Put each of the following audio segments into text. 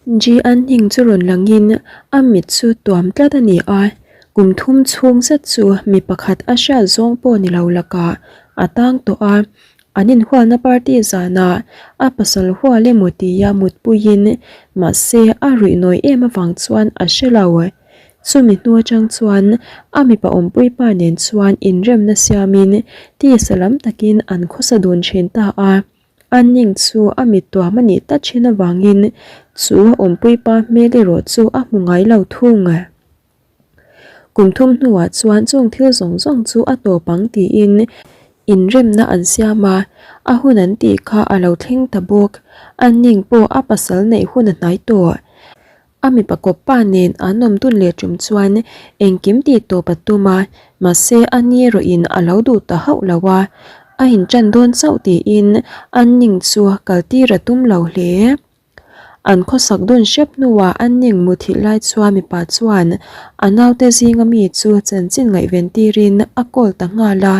Ji Anning chu rawn langin a mit chu tuam tlat a ni a, kum thum chhung zet chu mi pakhat a hriat zawng pawh ni lo lakah a tang tawh a, an inhualna party zanah a pasal hual emaw tia mutpuiin mahse a ruih nawi em avang chuan a hre lo. Chumi hnu atang chuan a mipa awmpui pa nen chuan inremna siamin tisa lam takin an khawsa dun thin ta a. A ning chu a mit tuam a nih ta thin avangin chu a awmpui pa hmel erawh chu a hmu ngai lo thung. Kum thum hnuah chuan chung thil zawng zawng chu a tawp ang tiin inremna an siam a, a hun an tih kha a lo thleng ta bawk. A ning pawh a pasal neih hun a hnai tawh. A mipa kawp pa nen an awm dun leh tum chuan engkim tih tawp a tum a, mahse a ni erawhin a lo duh ta hauh lo a, a inṭan dawn chauh tiin an ning chu kal tir a tum lo hle. An khawsak dun hrep hnuah an ning muthilh lai chuan mipa chuan a naute zinga mi chu chanchin ngaihven tirin a call ta nghal a.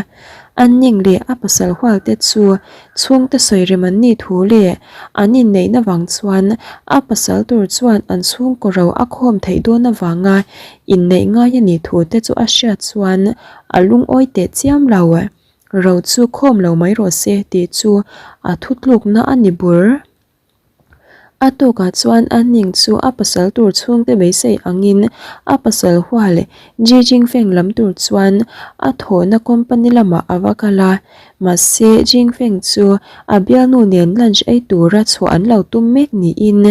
An ning leh a pasal hual te chu chhungte sawi rem an nih thu leh an inneihna vang chuan a pasal tur chuan an chhungkaw ro a khawm theih dawn avanga inneih ngai a nih thu te chu a hriat chuan a lungawi teh chiam lo. Ro chu khawm lo mai rawh se tih chu a thutlukna a ni bur. A tukah chuan a ning chu a pasal tur chhungte beisei angin a pasal hual Ji Jingfeng lam tur chuan a thawhna company lamah a va kal a, mahse Jingfeng chu a bialnu nen lunch ei tura chhuah an lo tum mek niin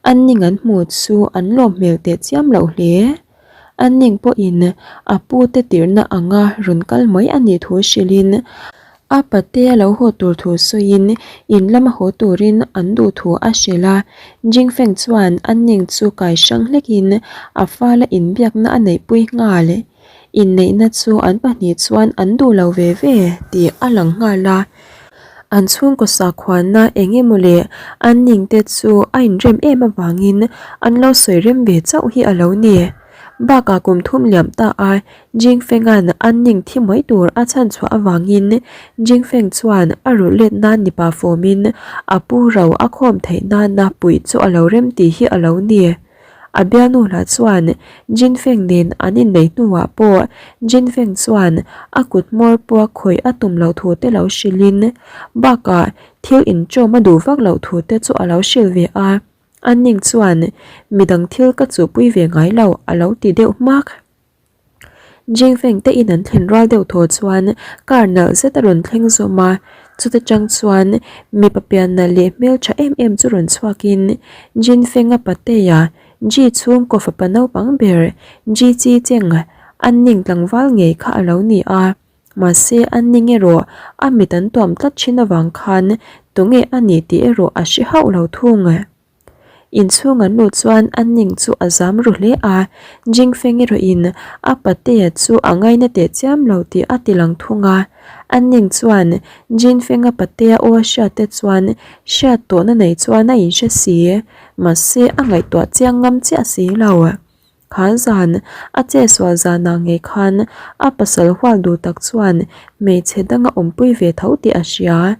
an ning an hmuh chu an lawm hmel teh chiam loh hle. A ning pawhin a pute tirhna anga rawn kal mai a nih thu hrilhin a pate a lo haw tur thu sawiin in lama haw turin an duh thu a hrilh a. Jingfeng chuan a ning chu kai hrang hlekin a fala inbiakna a neihpui nghal. Inneihna chu an pahnih chuan an duh lo ve ve tih a lang nghal a. An chhungkaw sakhuana eng emaw leh an ningte chu a inrem em avangin an lo sawi rem ve chauh hi a lo ni. Bakah kum thum liam ta a Jingfenga'n an ning thi mai tur a chhan chhuah avangin Jingfeng chuan a rulh let nan nipa fawmin a pu ro a khawm theih nana puih chu a lo rem tih hi a lo ni. A bialnu lah chuan Jinfeng nen an inneih hnuah pawh Jinfeng chuan a kut hmawr pawh a khawih a tum loh thu te lo hrilhin bakah thil inṭawm a duh vak loh thu te chu a lo hrilh ve a. A ning chuan midang thil ka chuhpui ve ngai lo a lo ti deuh hmak. Jingfeng te in an thlen rual deuh thaw chuan car nalh zet a rawn thleng zawm a, chuta tang chuan mipa pian nalh leh hmeltha em em chu rawn chhuakin Jinfeng-a patea Ji chhungkaw fapa naupang ber Ji Chi Cheng an ning tlangval ngei kha a lo ni a, mahse an ning erawh a mit an tuam tlat thin avang khan tunge a ni tih erawh a hre hauh lo thung. Inchhung an luh chuan a ning chu a zam ru hle a, Jingfeng erawhin a patea chu a ngaina teh chiam lo tih a ti lang thung a. A ning chuan Jinfenga patea aw a hriat te chuan hriat tawhna nei chuan a inhre si, mahse a ngaihtuah chiang ngam chiah si lo. Kha zan, a chetsual zanah ngei khan a pasal hual duh tak chuan hmeichhe danga awmpui ve tho tih a hria.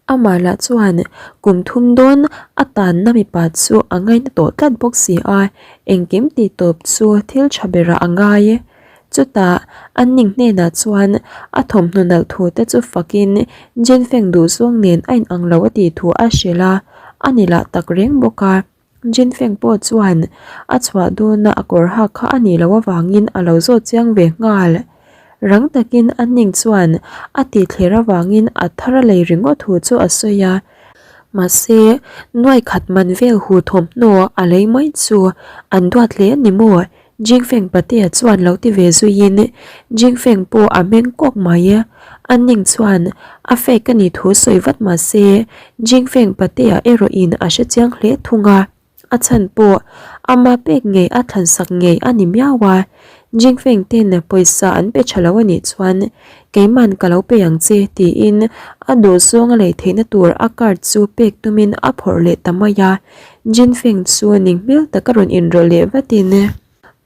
Amah lah chuan kum thum dawn a tanna mipa chu a ngaina tawh tlat bawk si a, engkim tih tawp chu thil tha berah a ngai. Chutah a ning hnenah chuan a thawmhnaw nalh thu te chu fakin Jinfeng duhzawng nen a inang lo a tih thu a hrilh a, a ni lah tak reng bawk a. Jinfeng pawh chuan a chhuah dawna a kawr hak kha a nih loh avangin a lo zawt chiang ve nghal. Rang takin a ning chuan a tih thler avangin a thar a lei ringawt thu chu a sawi a. Mahse, nuai khat man vel hu thawmhnaw a lei mai chu an duat hle a ni maw? Jingfeng patea chuan lo ti ve zuiin Jingfeng pawh a meng kawk mai. A ning chuan a fake a nih thu sawi vat mah se Jingfeng patea erawhin a hre chiang hle thung a, a chhan pawh ama pek ngei a thlansak ngei a ni miau a. Jingfeng ten pawisa an pe tha lo a nih chuan keiman ka lo pe ang che tiin a duhzawng a lei theihna tur a card chu pek tumin a phawrh leh ta mai a. Jinfeng chu ning hmel tak a rawn inrawlh leh vatin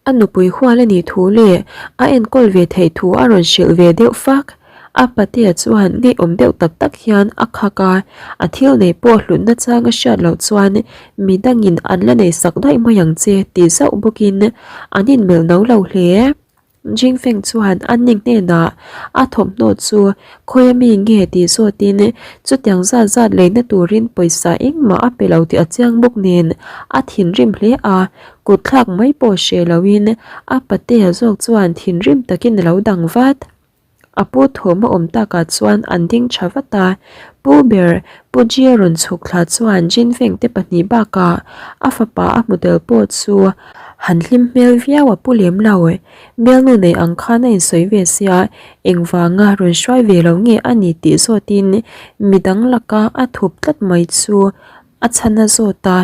a nupui hual a nih thu leh a enkawl ve theih thu a rawn hrilh ve deuh fak. A patea chuan ngeiawm deuh tak tak hian a khak a, a thil nei pawh hlutna chang a hriat loh chuan midangin an la nei sak daih mai ang che ti zauh bawkin an inmelh no lo hle. Jingfeng chuan a ning hnenah a thawmhnaw chu khawi ami nge tih zawtin chutiang zat zat leina turin pawisa engmah a pe lo tih a chiang bawk nen a thinrim hle a, kut thlak mai pawh hreh loin a patea zawk chuan thinrim takin a lo dang vat. A pu thawm a awm takah chuan an ding tha vat a, Pu ber Pu Jia rawn chhuk thla chuan Jinfeng te pahnih bakah a fapa a hmu tel pawh chu han hlim hmel viau a pu lem lo. Bialnu nei ang khan a insawi ve sia, engvanga rawn hruai ve lo nge a ni tih zawtin midang laka a thup tlat mai chu a chhan a zawt a.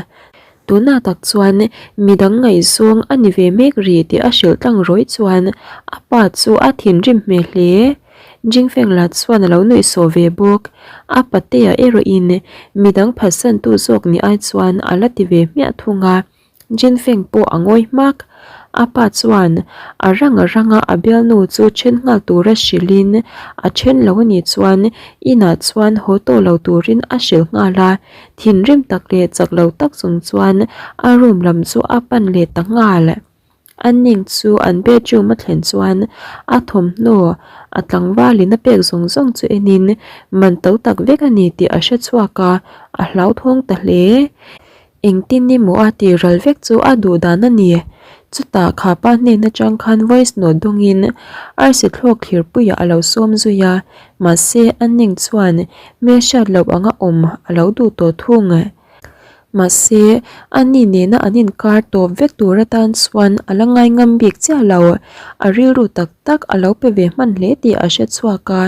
Tunah tak chuan midang ngaihzawng a ni ve mek ri tih a hrilh tlang rawih chuan a pa chu a thinrim hmel hle. Jingfeng lah chuan a lo nuihsawh ve bawk. A patea erawhin midang phatsantu zawk ni ai chuan a la ti ve hmiah thung a. Jinfeng pawh a ngawi hmak. A pa chuan a rang a ranga a bialnu chu then nghal tura hrilhin a then lo a nih chuan inah chuan haw tawh lo turin a hrilh nghal a. Thinrim tak leh chak lo tak chung chuan a room lam chu a pan leh ta nghal. A ning chu an bedroom a thlen chuan a thawmhnaw a tlangvalin a pek zawng zawng chu enin man to tak vek a ni tih a hre chhuak a, a hlauthawng ta hle. Engtin emaw a tih ral vek chu a duh dan a ni. Chutah kha pa hnen atang khan voice note dawngin arsi thlawk thirpuiah a lo sawm zui a, mahse a ning chuan hmelhriat loh anga awm a lo duh tawh thung. Mahse a ni nena an inkar tawp vek tur atan chuan a la ngai ngam bik chiah lo, a rilru tak tak a lo pe ve hman hle tih a hre chhuak a.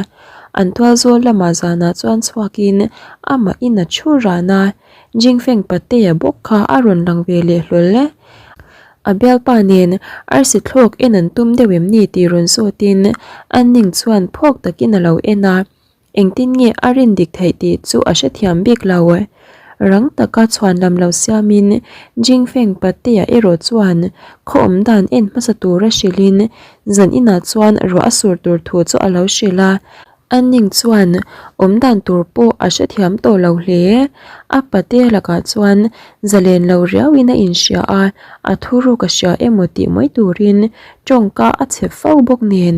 An tualzawl lamah zanah chuan chhuakin amahin a thu ran a. Jingfeng Patea bawk kha a rawn lang ve leh hlawl e. A bialpa nen arsi thlawk en an tum deuh em ni tih rawn zawtin a ning chuan phawk takin a lo en a, engtin nge a rin dik theih tih chu a hrethiam bik lo. Rang taka chhuan lam lo siamin Jingfeng Patea erawh chuan khaw awm dan en hmasa tura hrilhin zan inah chuan ruah a sur tur thu chu a lo hrilh a. A ning chuan awm dan tur pawh a hrethiam tawh lo hle. A pate lakah chuan zalen lo riauin a inhria a, a thuruk a hria emaw tih mai turin tawngka a chhe fo bawk nen.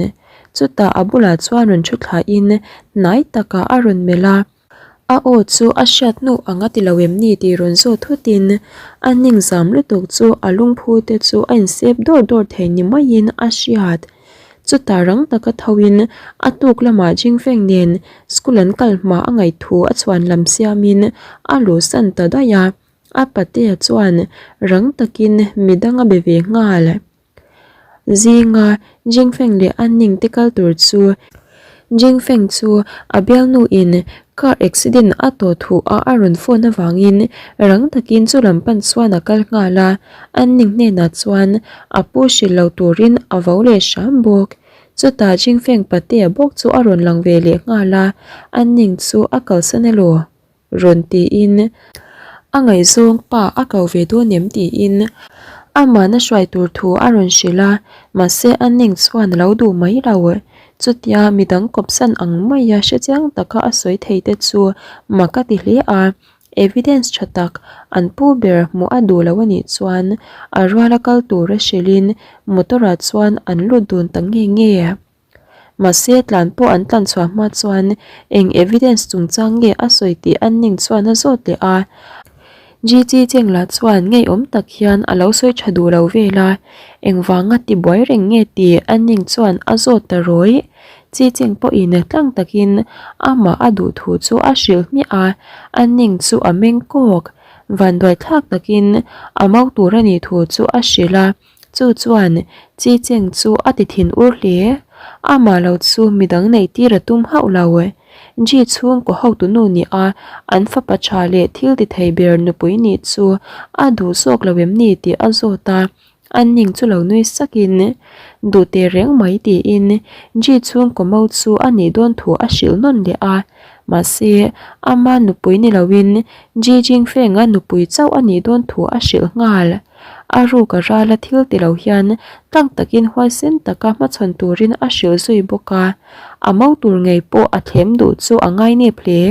Chutah a bulah chuan rawn thu thlain hnai takah a rawn melh a. A aw chu a hriat hnu ang a ti lo em ni tih rawn zawt thutin a ning zam lutuk chu a lungphu te chu a insep dawr dawr thei ni maiin a hriat. Chutah rang taka thoin a tuk lamah Jingfeng nen school an kal hma a ngaih thu a chhuan lam siamin a luhsan ta daih a, a patea chuan rang takin midang a be ve nghal. Zinga Jingfeng leh a ning te kal tur chu Jingfeng chu a bialnu in car accident a tawh thu a a rawn phone avangin rang takin chu lam pan chuan a kal nghal a, a ning hnenah chuan a pu hrilh lo turin a vo leh hram bawk. Chutah Jingfeng patea bawk chu a rawn lang ve leh nghal a, a ning chu a kalsan elaw? Rawn tiin a ngaihzawng pa a ko ve dawn em tiin amahna hruai tur thu a rawn hrilh a, mahse a ning chuan a lo duh mai lo. Chutia midang kawpsan ang maia hrechiang taka a sawi thei te chu mak a ti hle a, evidence tha tak an pu ber hmuh a duh lo a nih chuan a ruala kal tura hrilhin motor ah chuan an lut dun ta nge nge. Mahse, tlan pawh an tlan chhuah hma chuan eng evidence chungchang nge a sawi tih an ning chuan a zawt leh a. GG Cheng lah chuan ngeiawm tak hian a lo sawi tha duh lo vel a, engvanga tibuai reng nge tih an ning chuan a zawt ta rawih. Chi Cheng pawhin tlang takin amah a duh thu chu a hrilh hmiah a, an ning chu a meng kawk. Vanduai thlak takin a mau tur a nih thu chu a hrilh a. Chu chuan Chi Cheng chu a ti thin ur hle. Amah lo chu midang neih tir a tum hauh lo. Ji chhungkaw hotu nu nih a an fapa tha leh thil ti thei ber nupui nih chu a duh zawk lo em ni tih a zawt a, an ning chu lo nui sakin duh teh reng mai tiin Ji chhungkaw mo chu a nih dawn thu a hrilh nawn leh a. Mahse, ama nupui ni loin Ji Jingfeng-a nupui chauh a nih dawn thu a hrilh nghal. A ruk a rala thil ti lo hian tlang takin huaisen taka hmachhawn turin a hrilh zui bawk a, a mo tur ngei pawh a thlem duh chu a ngainep hle.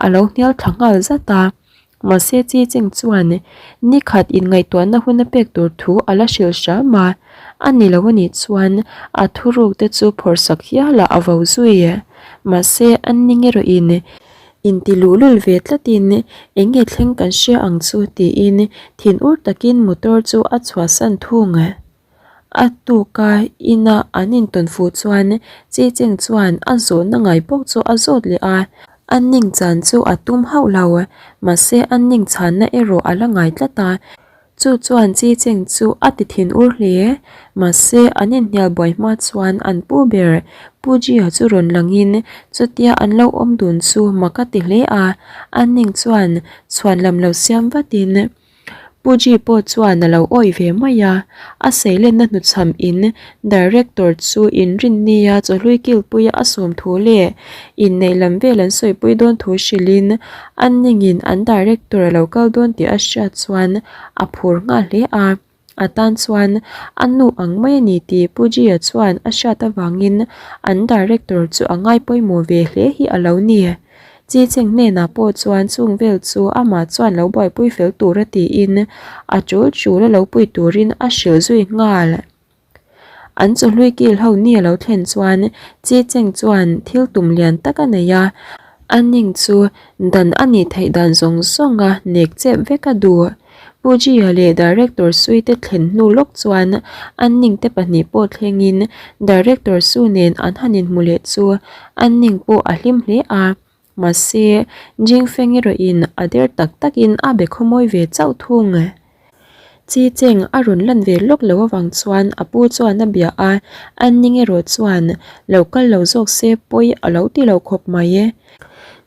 A lo hnial thla nghal zat a. Mahse Chi Cheng chuan ni khat inngaihtuahna hun a pek tur thu a la hrilh hram a, a ni lo anih chuan a thuruk te chu phawrhsak hialah a vo zui. Mahse an ning erawhin inti luhlul ve tlatin eng nge thleng kan hria ang chu tiin thinur takin motor chu a chhuahsan thung. A tuka ina an intawn fuh chuan Chi Cheng chuan a zawhna ngai bawk chu a zawt leh a, a ning chan chu a tum hauh lo, mahse a ning chhanna erawh a la ngai tlat a, chu chuan Chi Cheng chu a ti thin ur hle. Mahse an inhnial buai hma chuan an pu ber Pu Jia chu rawn langin chutia an lo awm dun chu mak a ti hle a, a ning chuan chhuan lam lo siam vatin Pu Ji pawh chuan a lo awih ve mai a, a seilenna hnuchham in Director chu inrinnia chawhlui kilpuia a sawm thu leh inneih lam vel an sawipui dawn thu hrilhin a ningin an Director a lo kal dawn tih a hriat chuan a phur nghal hle a. A tan chuan a nu ang mai a ni tih Pu Ji-a chuan a hriat avangin an Director chu a ngai pawimawh ve hle hi a lo ni. Chi Cheng hnenah pawh chuan chung vel chu amah chuan lo buaipui fel tura tiin a tul tul a lo pui turin a hrilh zui nghal. An chawhlui kil ho ni a lo thlen chuan Chi Cheng chuan thil tum lian tak a nei a, a ning chu dan a nih theih dan zawng zawnga nek chep vek a duh. Pu Jia leh Director Sui te thlen hnu lawk chuan an ning te pahnih pawh thlengin Director Su nen an han inhmu leh chu an ning pawh a hlim hle a, mahse Jingfeng erawhin a der tak takin a be khawmawi ve chauh thung. Chi Cheng a rawn lan ve lawk lo avang chuan a pu chuan a bia a, an ning erawh chuan lo kal lo zawk se pawi a lo ti lo khawp mai.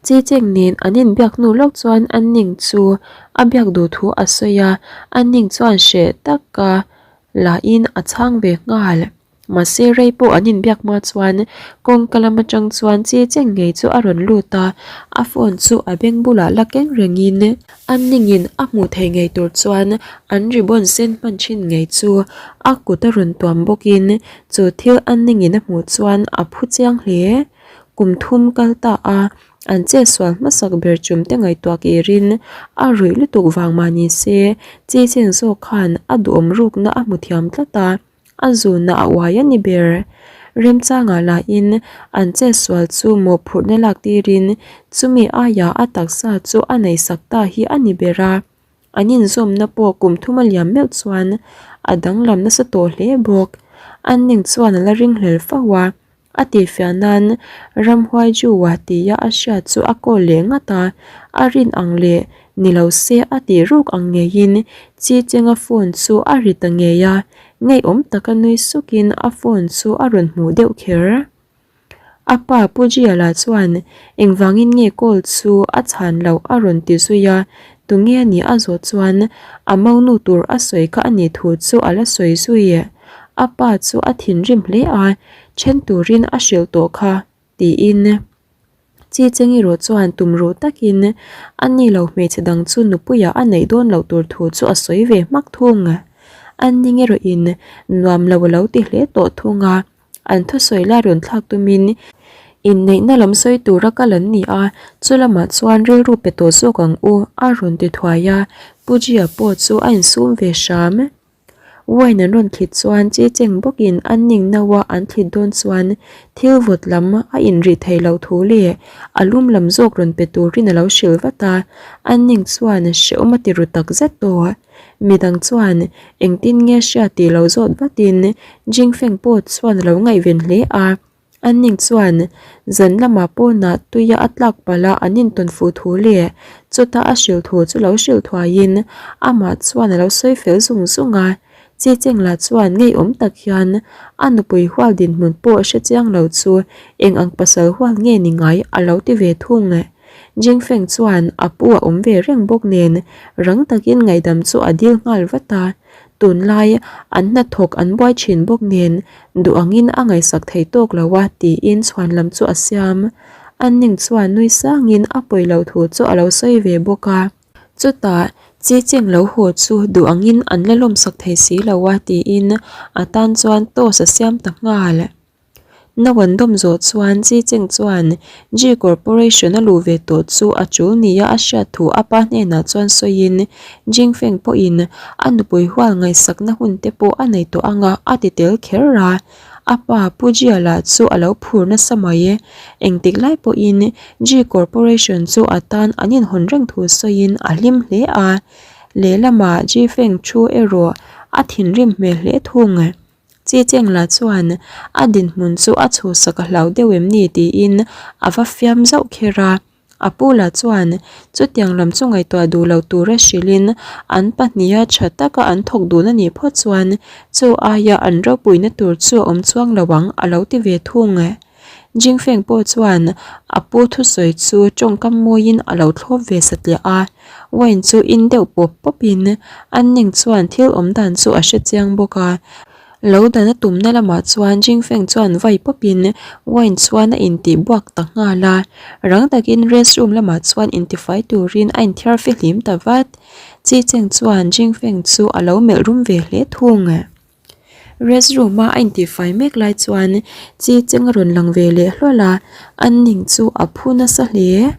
Chi Cheng nen an inbiak hnu lawk chuan an ning chu a biak duh thu a sawi a, an ning chuan hreh taka lahin a chhang ve nghal. Mahse rei pawh an inbiak hma chuan kawngka lam atang chuan Chi Cheng ngei chu a rawn lut a, a phone chu a beng bulah la keng rengin an ningin a hmuh theih ngei tur chuan an ribbon sen hman thin ngei chu a kut a rawn tuam bawkin chu thil an ningin a hmuh chuan a phu chiang hle. Kum thum kal ta a, an chetsual hmasak ber chum te ngaihtuah kirin a ruih lutuk vang mah ni se, Chi Cheng zawk khan a duhawm rukna a hmu thiam tlat a, a zunna a uai a ni ber. Remchangah lahin an chetsual chu mawhphurhna lak tirin chumi aiah a taksa chu a neihsak ta hi a ni ber a, an inzawmna pawh kum thum a liam meuh chuan a danglam nasa tawh hle bawk. An ning chuan a la ringhlel fo a. A tihfiah nan ramhuai Jew-a tia a hriat chu a call leh ngat a, a rin ang leh ni lo se a tih ruk ang ngeiin Chi Chenga phone chu a ri ta ngei a, ngeiawm taka nui sukin a phone chu a rawn hmuh deuh kher. A pa Pu Jiala chuan engvangin nge call chu a chhan loh a rawn ti zui a, tunge a nih a zawh chuan a monu tur a sawi kha a nih thu chu a la sawi zui. A pa chu a thinrim hle a, then turin a hrilh tawh kha, tiin Chi Cheng erawh chuan tum ruh takin a ni lo hmeichhe dang chu nupuiah a neih dawn loh tur thu chu a sawi ve hmak thung. An ning erawhin nuam lo a lo ti hle tawh thung a, an thusawi lai rawn thlak tumin inneihna lam sawi tura kal an ni a, chu lamah chuan rilru pe tawh zawk ang u a rawn ti thuai a, Pu Jia pawh chu a insum ve hram. Wine an rawn thlit chuan chi cheng bawkin an ning no a an thlit dawn chuan thil vawt lam a inrih theih loh thu leh a lum lam zawk rawn pe turin a lo hrilh vat a, an ning chuan hrehawm a ti ru tak zet tawh. Midang chuan engtin nge hria tih lo zawt vatin Jingfeng pawh chuan a lo ngaihven hle a. An ning chuan zan lamah pawnah tuia a tlak palh a an intawn fuh thu leh chuta a hrilh thu chu lo hrilh thuaiin amah chuan a lo sawi fel zung zung a. Chi Cheng lah chuan ngeiawm tak hian a nupui hual dinhmun pawh hre chiang lo chu eng ang pasal hual nge ni ngai a lo ti ve thung. Jing Feng chuan a pu a awm ve reng bawk nen rang takin ngaihdam chu a dil nghal vat a. Tunlai an hnathawk an buai thin bawk nen duh angin a ngaihsak thei tawk lo a tiin chhuan lam chu a siam. Anning chuan nui sangin a pawi lo thu chu a lo sawi ve bawk a. Chutah chi cheng lo haw chu duh angin an la lawmsak thei si lo a tiin a tan chuan toast a siam ta nghal. No an dawm zawh chuan Chi Cheng chuan G Corporation a luh ve tawh chu a tul nia a hriat thu a pa hnenah chuan sawiin Jing Feng pawhin a nupui hual ngaihsakna hun te pawh a nei tawh anga a ti tel kher a. A pa Pu Jia lah chu a lo phur nasa mai. Engtik lai pawhin G Corporation chu a tan an inhawn reng thu sawiin a hlim hle a. Lehlamah Ji Feng thu erawh a thinrim hmel hle thung. Chi Chengla chuan a dinhmun chu a chhuhsak a hlau deuh em ni tiin a va fiam zauh kher a. A pu lah chuan chutiang lam chu ngaihtuah duh lo tura hrilhin an pahniha tha taka an thawk dun a nih phawt chuan chu aia an ropuina tur chu a awm chuang lo ang a lo ti ve thung. Jingfeng pawh chuan a pu thusawi chu tawngkam mawiin a lo thlawp ve satliah a, wine chu in deuh pawp pawpin an ning chuan thil awm dan chu a hre chiang bawk a. Lo dan a tumna lamah chuan Jingfeng chuan vai pawpin wine chuan a intih buak ta nghal a, rang takin restroom lamah chuan intifai turin a inthiar fihlim ta vat. Chi Cheng chuan Jingfeng chu a lo melh rum ve hle thung. Restroom a a intihfai mek lai chuan chi cheng a rawn lang ve leh hlawlh a, an ning chu a phu nasa hle.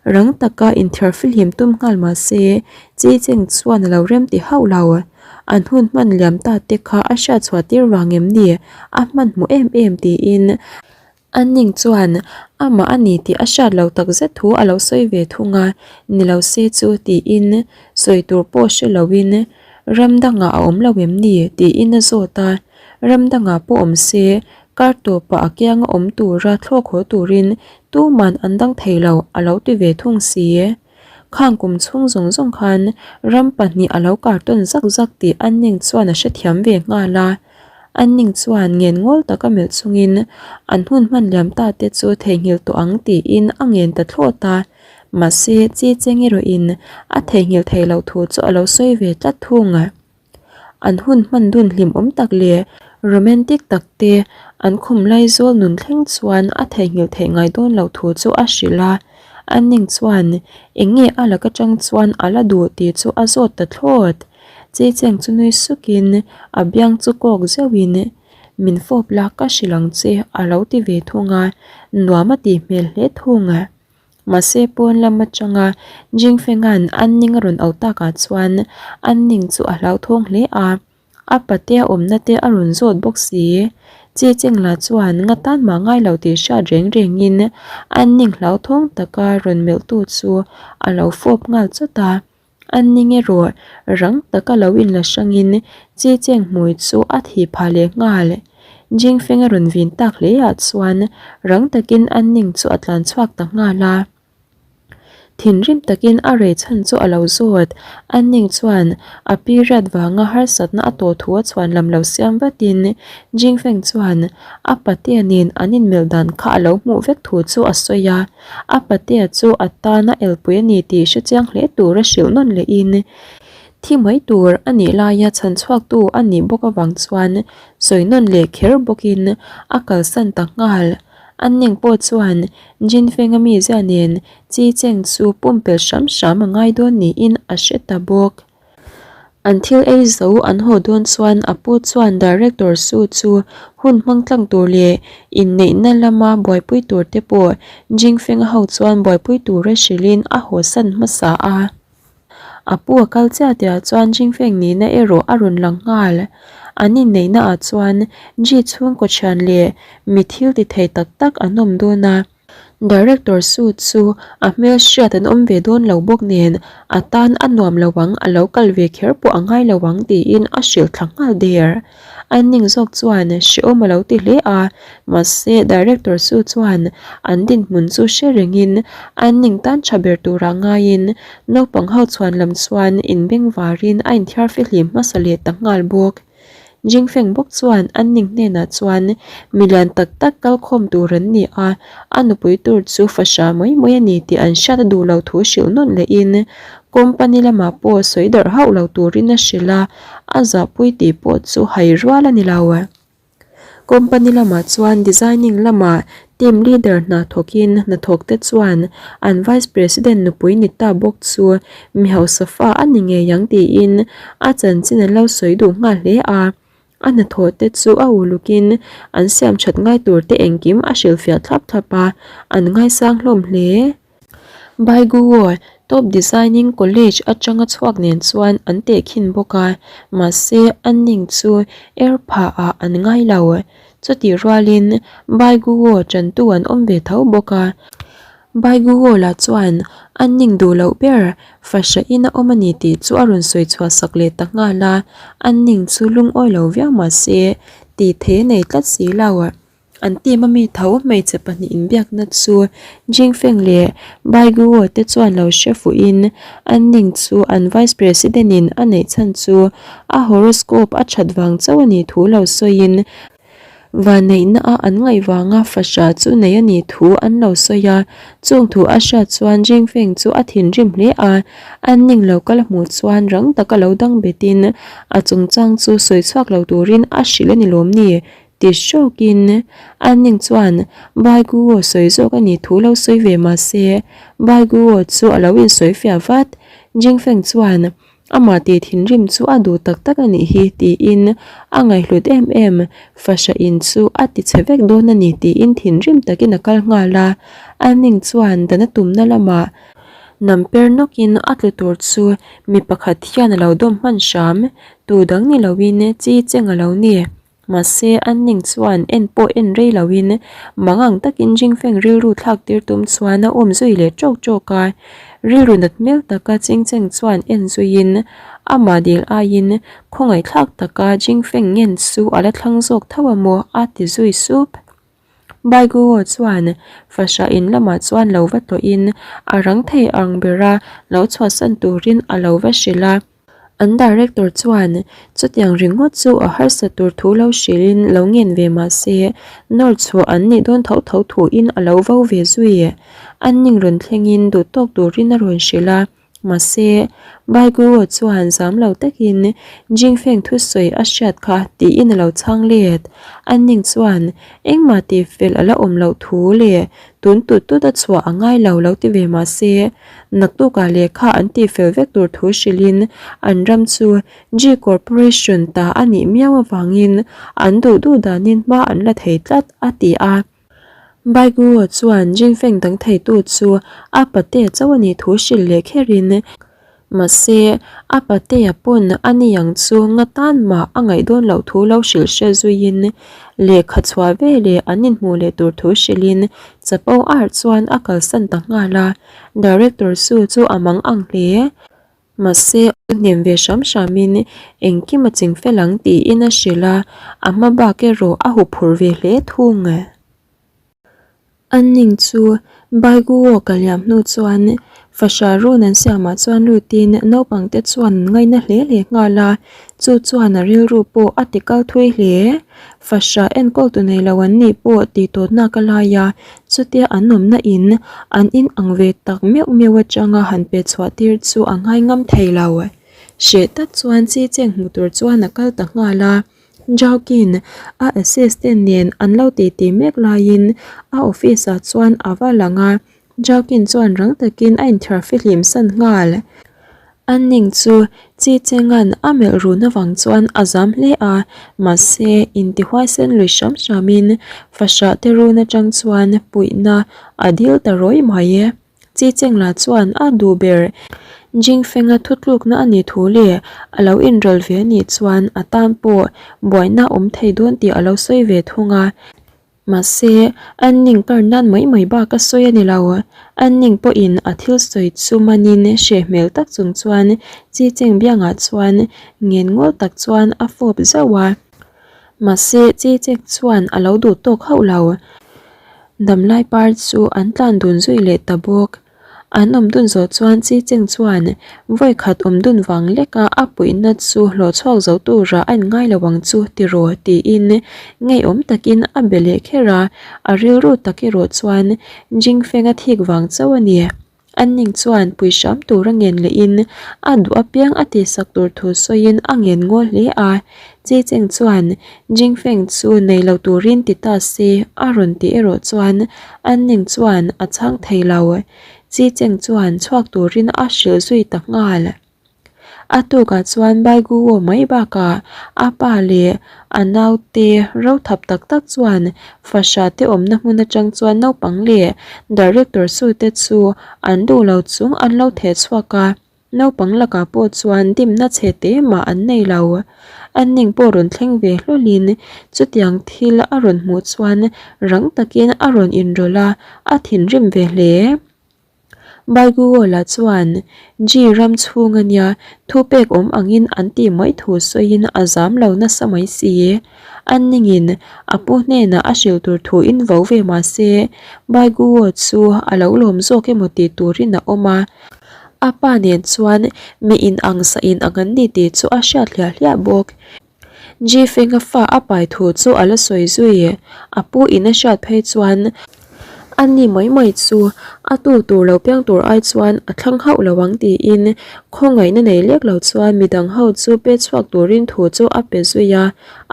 Rang taka inthiar fihlim tum nghal mah se chi cheng chuan a lo rem ti hauh lo. An hun hman liam ta te kha a hriat chhuah tir vang em ni a hmanhmawh em em tiin Anning chuan amah a ni tih a hriat lo tak zet thu a lo sawi ve thung a, ni lo se chu tiin sawi tur pawh hre loin ram dangah a awm lo em ni tiin a zawt a, ram dangah pawh awm se kar tawpah a kianga awm tura thlawk haw turin tuman an dang thei lo a lo ti ve thung si. Khang kum chhung zawng zawng khan ram pahnih a lo kar tawn zak zak tih Anning chuan a hrethiam ve nghal a. Anning chuan ngen ngawl taka melh chungin an hun hman liam ta te chu theihnghilh tawh ang tiin a ngen ta thlawt a. Mahse, Chi Cheng erawhin a theihnghilh theih loh thu chu a lo sawi ve tlat thung. An hun hman dun hlimawm tak leh romantic tak te an khum lai zawl nun thleng chuan a theihnghilh theih ngai dawn loh thu chu a hrilh a. Anning chuan eng nge a lak atang chuan a la duh tih chu a zawt ta thlawt. Chi Cheng chu nui sukin a biang chu kawk zeuhin min fawp la ka hrilh ang che a lo ti ve thung a, nuam a tih hmel hle thung. Mahse pawn lam atanga Jingfenga'n an ning a rawn auh takah chuan an ning chu a hlauthawng hle a, a patea awmna te a rawn zawt bawk si. Chi Chengla chuan nga tan mah ngai lo tih hriat reng rengin an ning hlauthawng taka rawn melhtu chu a lo fawp nghal chawt a. An ning erawh rang taka lo inla hrangin Chi Cheng hmui chu a thih phah leh nghal. Jingfeng a rawn vin tak hle ah chuan rang takin an ning chu a tlan chhuak ta nghal a. Thinrim takin a rei chhan chu a lo zawt. An ning chuan a period vanga harsatna a tawh thu a chhuan lam lo siam vatin Jingfeng chuan a patea nen an inmelh dan kha a lo hmuh vek thu chu a sawi a. A patea chu a tana elpui a ni tih hre chiang hle tura hrilh nawn lehin thi mai tur a nih laia chhan chhuaktu a nih bawk avang chuan sawi nawn leh kher bawkin a kalsan ta nghal. An ning pawh chuan Jinfeng-a mizia nen Chi Cheng chu pumpelh hram hram a ngai dawn niin a hre ta bawk. An thil ei zo an haw dawn chuan a pu chuan Director Su chu hun hmang tlang tur leh inneihna lama buaipui tur te pawh Jingfeng-a ho chuan buaipui tura hrilhin a hawsan hmasa a. A pu a kal chiah tihah chuan Jingfeng nihna erawh a rawn lang nghal. An inneihna ah chuan Ji chhungkaw thian leh mi thil ti thei tak tak an awm dawn a. Director Su chu a hmel hriat an awm ve dawn lo bawk nen a tan a nuam lo ang, a lo kal ve kher pawh a ngai lo ang tiin a hrilh thla nghal der. A ning zawk chuan hrehawm a lo ti hle a, mahse Director Su chuan an dinhmun chu hre rengin an ning tan tha ber turah ngaiin naupang ho chhuan lam chuan inbengvarin a inthiar fihlim hmasa leh ta nghal bawk. Jingfeng bawk chuan an ning hnenah chuan milian tak tak kal khawm tur an ni a, a nupui tur chu fahra mai mai a ni tih an hriat a duh lo thu hrilh nawn lehin company lamah pawh sawi darh hauh lo turin a hrilh a, a zahpui tih pawh chu hai rual a ni lo. Company lamah chuan designing lamah Team leader hna thawkin hnathawkte chuan an vice president nupui ni ta bawk chu mi hausa fa a ni ngei ang tiin a chanchin an lo sawi duh nghal hle a. A hnathawh te chu a ulukin an siam that ngai tur te engkim a hrilhfiah thlap thlap a, an ngaisang hlawm hle. Baiguo Top Designing College atanga chhuak nen chuan an tehkhin bawk a, mahse a ning chu er phah ah an ngai lo. Chutih rualin Baiguo tantu an awm ve tho bawk a. Baiguo lah chuan a ning duh loh ber fahrahin a awm a ni tih chu a rawn sawi chhuah sak leh ta nghal a, a ning chu lungawi lo viau mahse tih thei a nei tlat si lo. An team a mi tho hmeichhe pahnih inbiakna chu Jingfeng leh Bai Guo te chuan lo hre fuhin an ning chu an vice president in a neih chhan chu a horoscope a that vang chauh a nih thu lo sawiin vanneihna a an ngaih vanga fahrah chu nei a nih thu an lo sawi a. Chung thu a hriat chuan Jingfeng chu a thinrim hle a, an ning lo kal hmuh chuan rang taka lo dang betin a chungchang chu sawi chhuak lo turin a hrilh a ni lawm ni? Ti hrawkin a ning chuan Baiguo sawi zawk a nih thu lo sawi ve mah se, Baiguo chu a lo insawi fiah vat. Jingfeng chuan amah tih thinrim chu a duh tak tak a nih hi tiin a ngaihhlut em em fahrah in chu a ti chhe vek dawn a ni tiin thinrim takin a kal nghal a. A ning chuan dan a tumna lamah nam per nawkin a tlu tur chu mi pakhat hian a lo dawm hman hram, tu dang ni loin chi cheng a lo ni. Mahse, an ning chuan en pawh en rei loin mangang takin Jingfeng rilru thlak tir tum chuan a awm zui leh ṭawk ṭawk a. Rilru nat hmel taka Chingcheng chuan en zuiin amah dil aiin khawngaihthlak taka Jingfeng ngen chu a la thlang zawk tho a maw a ti zui sup. Baiguo chuan fahrah in lamah chuan lo va tlawhin a rang thei ang bera lo chhuahsan turin a lo va hrilh a. An director chuan chutiang ringawt chu a harsa tur thu lo hrilhin lo ngen ve mah se, nawr chhuah an nih dawn tho tho thuin a lo vo ve zui. An ning rawn thlengin duh tawk turin a rawn hrilh a, mahse, Baiguo chuan zam lo takin Jingfeng thusawi a hriat kha tiin a lo chhang let. An ning chuan engmah tih fel a la awm loh thu leh tun tut tut a chhuah a ngai lo lo ti ve mah se, Naktukah lehkha an tihfel vek tur thu hrilhin an ram chu G Corporation ta a nih miau avangin an duh duh danin hma an la thei tlat, a ti a. Baiguo chuan Jingfeng dang theitu chu a pate chauh a nih thu hrilh leh kherin, Mahse, a patea pawn a ni ang chu nga tan mah a ngaih dawn loh thu lo hrilh hre zuiin lehkha chhuah veleh an inhmuh leh tur thu hrilhin chapo ar chuan a kalsan ta nghal a, Director Su chu a mang ang hle. Mahse, a hnem ve hram hramin engkim a ching fel ang tiin a hrilh a, a hma bak erawh a huphurh ve hle thung. An ning chu Baiguo ka liam hnu chuan fahrah run an siamah chuan lutin naupangte chuan an ngaina hle hle nghal a, chu chuan a rilru pawh a ti kal thui hle. Fahrah enkawl tu nei lo an nih pawh tih tawtna ka lai a, chutia an awmna in an in ang ve tak meuh meuh atanga han pe chhuah tir chu a ngai ngam thei lo. Hreh tak chuan chi cheng hmu tur chuan a kal ta nghal a. Joaquin a assistant nen an lo titi mek laiin a office ah chuan a va lang a, Joaquin chuan rang takin a inthiar fihlim san nghal. A ning chu Chi Chenga'n a melh run avang chuan a zam hle a, mahse intihuaisen lui hram hramin fahrah te run atang chuan puihna a dil ta rawi mai e. Chi Chengla chuan a duh ber Jingfenga thutlukna a nih thu leh a lo inrawlh ve a nih chuan a tan pawh buaina awm thei dawn tih a lo sawi ve thung a. Mahse, an ning kar nan mai mai bak a sawi a ni lo. An ning pawhin a thil sawi chu manin hreh hmel tak chung chuan Chi Cheng biangah chuan ngen ngawl tak chuan a fawp zauh a. Mahse, Chi Cheng chuan a lo duh tawk hauh lo. Damlai par chu an tlan dun zui leh ta bawk. An awm dun zawh chuan Chi Cheng chuan vawi khat awm dun vang leka a puihna chu hlawh chhuak zo tura a inngai lo ang chu tiraw tiin ngeiawm takin a be leh kher a, a rilru tak erawh chuan Jingfeng a thik vang chauh a ni. Anning chuan pui hram tura ngen lehin a duh apiang a tihsak tur thu sawiin a ngen ngawl hle a. Chi Cheng chuan Jingfeng chu nei lo turin ti ta se a rawn tih erawh chuan Anning chuan a chhang thei lo. Chi Cheng chuan chhuak turin a hrilh zui ta nghal. A tukah chuan Baiguo mai bakah a pa leh a naute rothap tak tak chuan fahrah te awmna hmun atang chuan naupang leh director sute chu an duh lo chung an lo theh chhuak a, naupang lakah pawh chuan dimna chhe te mah an nei lo. An ning pawh rawn thleng ve hlawlin chutiang thil a rawn hmuh chuan rang takin a rawn inrawlh a, a thinrim ve hle. Baiguola chuan Ji ram chhung a nia, thupek awm angin an tih mai thu sawiin a zam lo nasa mai si. An ningin a pu hnenah a hrilh tur thu in vo ve mah se, Baiguo chu a lo lawm zawk emaw tih turin a awm a. A pa nen chuan mi inang sa inang an ni tih chu a hriat hliah hliah bawk. Jifenga fa a pai thu chu a la sawi zui. A pu in a hriat phei chuan a ni mai mai chu a tu tur lo piang tur ai chuan a thlang hauh lo ang tiin khawngaihna nei lek lo chuan midang ho chu pe chhuak turin thu chu a pe zui a.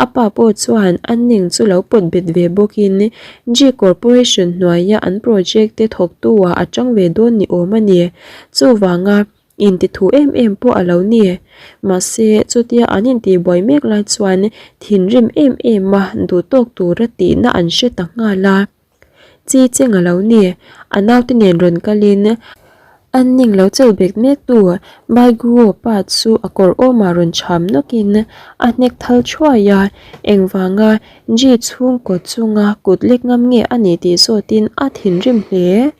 A pa pawh chuan a ning chu lo pawt bet ve bawkin Ji Corporation hnuaia an project te thawktu ah a tang ve dawn ni awm a ni. Chuvanga Intithu em em pawh a lo ni. Mahse, chutia an intihbuai mek lai chuan thinrim em em a duh tawk tura tihna an hre ta nghal a. Chi cheng a lo ni. A naute nen rawn kalin an ning lo chel bek mek tu Baiguo pa chu a kawr awmah rawn cham nawkin a hnek thal thuai a, engvanga Ji chhungkaw chunga kut lek ngam nge a nih tih zawtin a thinrim hle.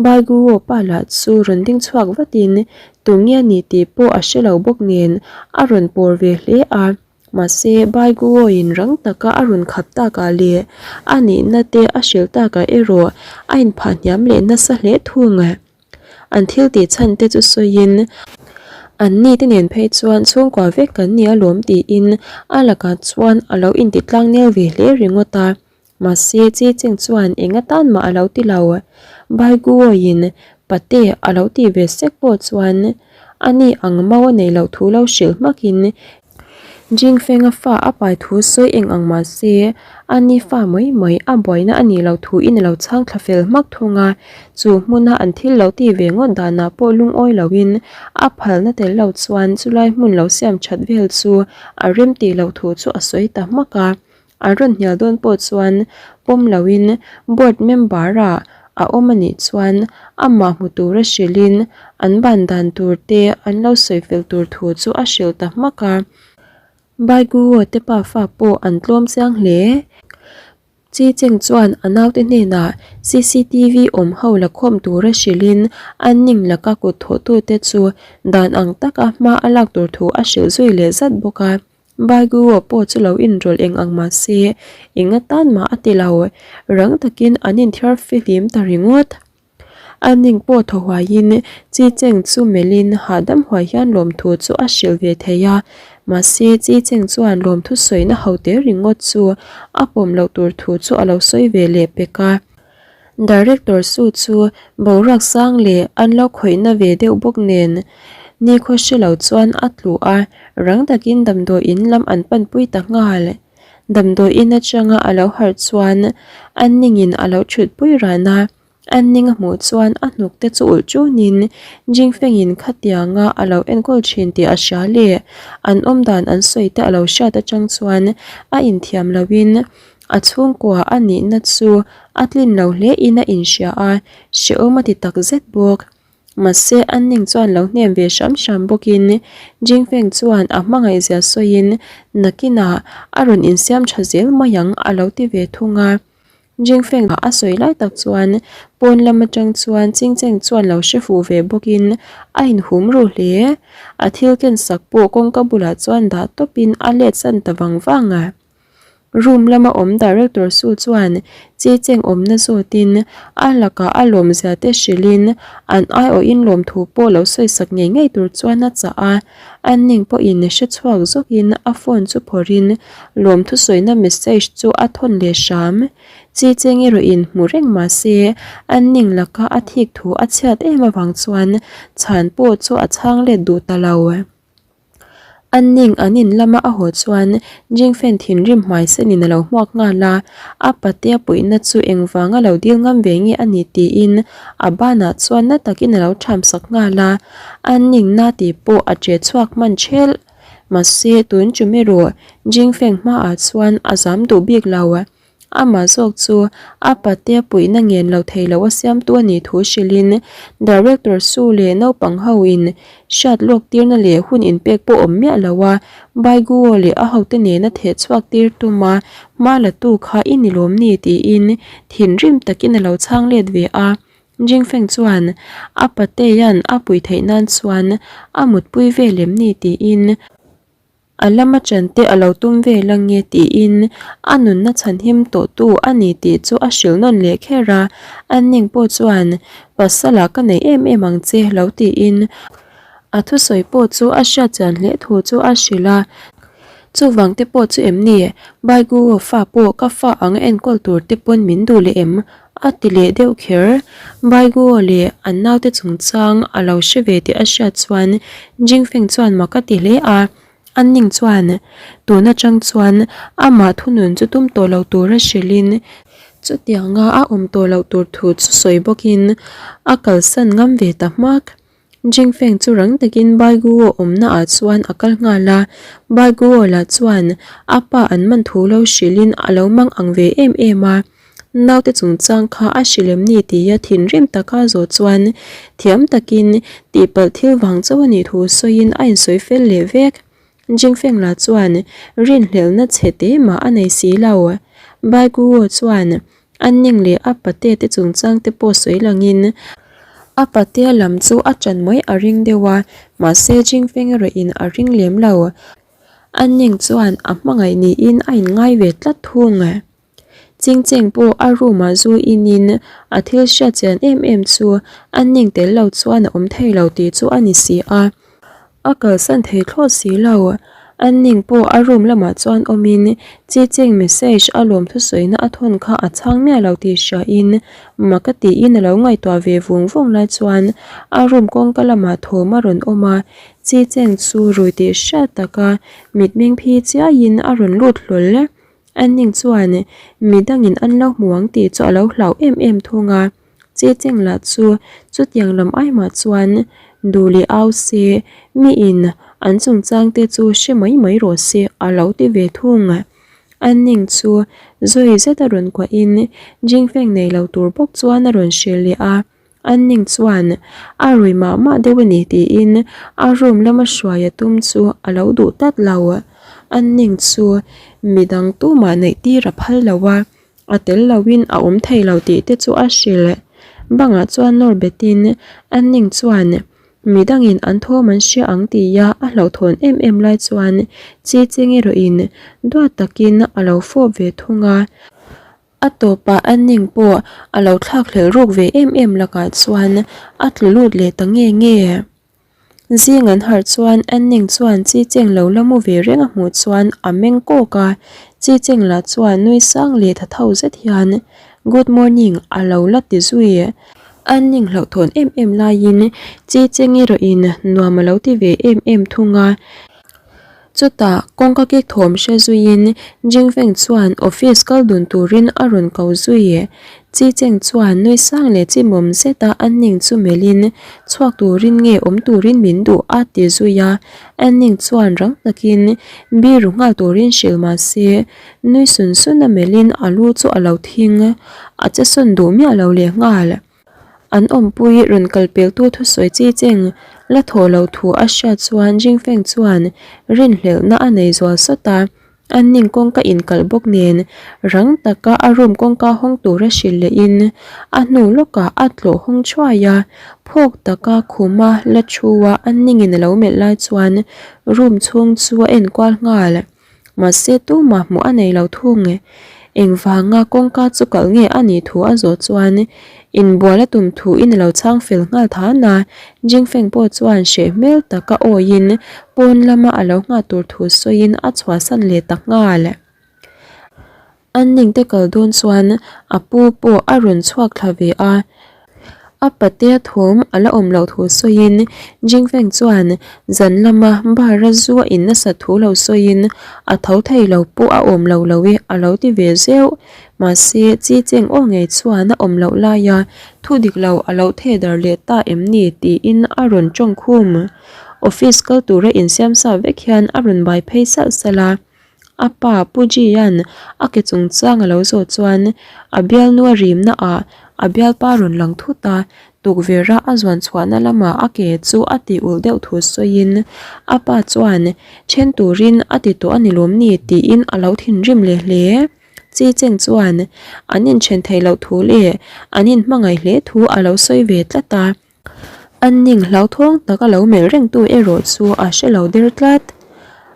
Baiguo pa lah chu rawn ding chhuak vatin tunge a ni tih pawh a hre lo bawk nen a rawn pawr ve hle a. Mahse Baiguo in rang taka a rawn khap takah leh a nihna te a hrilh takah erawh a inphah hniam leh nasa hle thung. An thil tih chhan te chu sawiin an ni te nen phei chuan chhungkua vek kan ni alawm tiin a lakah chuan a lo inti tlang nel ve hle ringawt a. Mahse, Chi Cheng chuan eng atan mah a lo ti lo. Baiguoin pate a lo tih ve sek pawh chuan a ni ang mau a neih loh thu lo hrilh hmakin Jingfenga fa a pai thu sawi eng ang mah se a ni fa mai mai a buaina a nih loh thu in a lo chhang thla fel hmak thung a. Chu hmuna an thil lo tih ve ngawt danah pawh lungawi loin a phalna tel lo chuan chulai hmun lo siam that vel chu a rem tih loh thu chu a sawi ta hmak a. An rawn hnial dawn pawh chuan pawm loin board member ah a awm a nih chuan amah hmu tura hrilhin an ban dan tur te an lo sawi fel tur thu chu a hrilh ta hmak a. Baiguo te pafa pawh an tlawm chiang hle. Chi Cheng chuan a naute hnenah cctv awm ho la khawm tura hrilhin an ning laka kut thawhtute chu dan ang taka hma a lak tur thu a hrilh zui leh zat bawk a. Baiguo pawh chu lo inrawlh eng ang mah se, eng atan mah a ti lo. Rang takin an inthiar fihlim ta ringawt. A ning pawh thaw huaiin Chi Cheng chu melhin hahdam huai hian lawmthu chu a hrilh ve thei a. Mahse, Chi Cheng chuan lawmthu sawina ho te ringawt chu a pawm loh tur thu chu a lo sawi ve leh pek a. Director Su chu boruak sang leh an lo khawihna ve deuh bawk nen nikhaw hre lo chuan a tlu a, rang takin damdawiin lam an panpui ta nghal. Damdawiin atanga a lo harh chuan a ningin a lo thutpui ran a, a ning a hmuh chuan a hnuk te chu ulh tunin Jingfengin khatianga a lo enkawl thin tih a hria leh an awmdan an sawi te a lo hriat atang chuan a inthiam loin A chhungkua a nihna chu a tlin lo hle in a inhria a, hrehawm a ti tak zet bawk. Mahse, an ning chuan lo hnem ve hram hram bawkin Jingfeng chuan a hmangaihzia sawiin nakinah a rawn insiam tha zel mai ang a lo ti ve thung a. Jingfeng a sawi lai tak chuan pawn lam atang chuan Chingcheng chuan lo hre fuh ve bawkin a inhum ru hle. A thil ken sak pawh kawngka bulah chuan dah tawpin a let san ta vang vang a. Room lama awm Director Su chuan Chi Cheng awmna zawtin a lakah a lawmzia te hrilhin an aiawhin lawmthu pawh lo sawisak ngei ngei tur chuan a chah a. An ning pawhin hre chhuak zawkin a phone chu phawrhin lawmthu sawina message chu a thawn leh hram. Chi Cheng erawh in hmu reng mah se an ning laka a thik thu a chhiat em avang chuan chhan pawh chu a chhang let duh ta lo. An ning an in lama a haw chuan Jingfen thinrim hmai senin a lo hmuak nghal a, a patea puihna chu engvanga lo dil ngam ve nge a ni tiin a banah chuan na takin a lo ṭham sak nghal a, an ning na tih pawh a ṭe chhuak hman ṭhelh. Mahse tun ṭum erawh Jingfeng hmaah chuan a zam duh bik lo. Amah zawk chu a patea puihna ngen lo thei lo a siamtu a nih thu hrilhin Director Su leh naupang ho in hriat lawk tirna leh hun inpek pawh awm miah lo a, Baiguo leh a hote nena theh chhuak tir tuma hma la tu kha i ni lawm ni tiin thinrim takin a lo chhang let ve a. Jingfeng chuan a patea'n a pui theih nan chuan a mutpui vel em ni tiin A lama chante a lo tum vel ange tiin a nunna chhanhim tawhtu a ni tih chu a hrilh nawn leh kher a, an ning pawh chuan Pasala ka nei em em ang che lo tiin a thusawi pawh chu a hriat chian hle thu chu a hrilh a. Chuvang te pawh chu em ni? Baiguo fa pawh ka fa ang a enkawl tur te pawn min duh leh em? A ti leh deuh kher. Baiguo leh an naute chungchang a lo hre ve tih a hriat chuan Jingfeng chuan mak a ti hle a. An ning chuan tun atang chuan amah thunun chu tum tawh lo tura hrilhin chutianga a awm tawh loh tur thu chu sawi bawkin a kalsan ngam ve ta hmak. Jingfeng chu rang takin Baiguo awmna ah chuan a kal nghal a, Baiguo lah chuan a pa an man thu lo hrilhin a lo mang ang ve em em a, naute chungchang kha a hrilh em ni tia thinrim taka zawh chuan thiam takin tihpalh thil vang chauh a nih thu sawiin a insawi fel leh vek. Jingfeng lah chuan rinhlelhna chhe te mah a nei si lo. Baiguo chuan A ning leh a pate te chungchang te pawh sawi langin a patea lam chu a ṭan mai a ring deuh a, mahse Jingfeng erawh in a ring lem lo. A ning chuan a hmangaih niin a inngai ve tlat thung. Chingcheng pawh a room ah zu inin a thil hriat chian em em chu a ning tel lo chuan a awm thei lo tih chu a ni si a. A kalsan thei thlawt si lo. An ning pawh a room lamah chuan awmin Chi Cheng message a lawm thusawina a thawn kha a chhang miah lo tih hriain mak a tiin a lo ngaihtuah ve vung vung lai chuan a room kawngka lamah thawm a rawn awm a, Chi Cheng chu rui tih hriat taka mitmeng phi chiaiin a rawn lut hlawl. An ning chuan midangin an lo hmu ang tih chu a lo hlau em em thung a. Che cheng lah chu chutiang lam ai mah chuan duh leh au se, miin an chungchang te chu hre mai mai rawh se a lo ti ve thung. An ning chu zawi zet a rawn kuahin Jingfeng nei lo tur bawk chuan a rawn hrilh leh a. An ning chuan a rui mah mah deuh a ni tiin a room lama hruai a tum chu a lo duh tlat lo. An ning chu midang tumah neih tir a phal lo a. A tel loin a awm thei lo tih te chu a hrilh. Bangah chuan nawr betin an ning chuan midangin an thawm an hria ang tia a hlauhthawn em em lai chuan chi cheng erawhin duat takin a lo fawp ve thung a. A tawpah an ning pawh a lo thlakhlelh ruk ve em em lakah chuan a tlu lut leh ta nge nge. Zing an harh chuan Anning chuan Chi Cheng lo la mu ve reng a hmuh chuan a meng kawk a, Chi Cheng lah chuan nui sang leh tha tho zet hian Good morning a lo la ti zui. Anning hlauhthawn em em laiin Chi Cheng erawhin nuam a lo ti ve em em thung a. Chutah kawngka kik thawm hre zuiin Jingfeng chuan office kal dun turin a rawn ko zui. Chi Cheng chuan nui sang leh chimawm zeta an ning chu melhin chhuak turin nge awm turin min duh a ti zui a. An ning chuan rang takin biru nghal turin hrilh mah se nui sun sun a melhin a lu chu a lo thing a che sawn duh miah lo leh nghal. An awmpui rawn kal peltu thusawi chi cheng la thaw lo thu a hriat chuan Jingfeng chuan rinhlelhna a nei zual sawt a, an ning kawngka inkalh bawk nen rang taka a room kawngka hawng tura hrilh lehin a hnu lawkah a tlawh hawng thuai a, phawk taka khuma la thu a an ningin a lo melh lai chuan room chhung chu a enkual nghal. Mahse tumah hmuh a nei lo thung. Engvanga kawngka chu kalh nge a nih thu a zawh chuan inbual a tum thu in a lo chhang fel nghal than a. Jingfeng pawh chuan hreh hmel taka awiin pawn lama a lo nghah tur thu sawiin a chhuahsan leh ta nghal. An ningte kal dawn chuan a pu pawh a rawn chhuak thla ve a. A patea thawm a la awm loh thu sawiin Jingfeng chuan zan lama bar a zu a in nasat thu lo sawiin a tho thei lo pawh a awm lo lo e a lo ti ve zeuh. Mahse chi cheng aw ngei chuan a awm loh laia thu dik lo a lo theh dar leh ta em ni tiin a rawn tawng khum. Office kal tura insiam sa vek hian a rawn bai phei salh salh a. A pa Pu Ji-a'n a ke chungchang a lo zawh chuan a bialnu a rimna ah a bialpa rawn lang thut a, tukverh-a a zuan chhuahna lamah a ke chu a tih ulh deuh thu sawiin a pa chuan then turin a ti tawh a ni lawm ni tiin a lo thinrim leh hle. Chi Cheng chuan an inthen theih loh thu leh an inhmangaih hle thu a lo sawi ve tlat a. An ning hlauthawng tak a lo melh rengtu erawh chu a hre lo der tlat.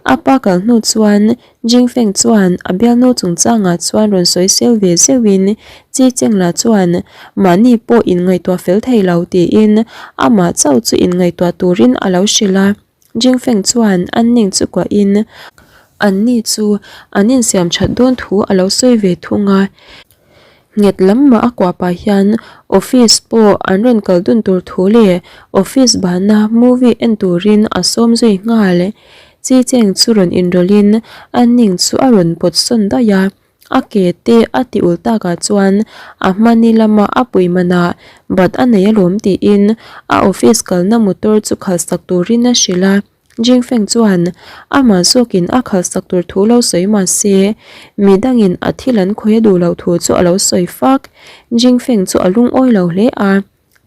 A pa kal hnu chuan Jingfeng chuan a bialnu chungchangah chuan rawn sawi sel ve zeuhin Chi Chengla chuan mahni pawh inngaihtuah fel thei lo tiin amah chauh chu inngaihtuah turin a lo hrilh a. Jingfeng chuan an ning chu kuahin anni chu an insiam that dawn thu a lo sawi ve thung a. Nghet lam mah a kuah pah hian office pawh an rawn kal dun tur thu leh office bana movie en turin a sawm zui nghal. Chi Cheng chu rawn inrawlhin an ning chu a rawn pawt sawn daih a. A ke te a ti ul takah chuan a hmani lama a pui manah bat a nei alawm tiin a office kalna motor chu khalhsak turin a hrilh a. Jingfeng chuan amah zawkin a khalhsak tur thu lo sawi mah se midangin a thil an khawih a duh loh thu chu a lo sawi fak. Jingfeng chu a lungawi lo hle a.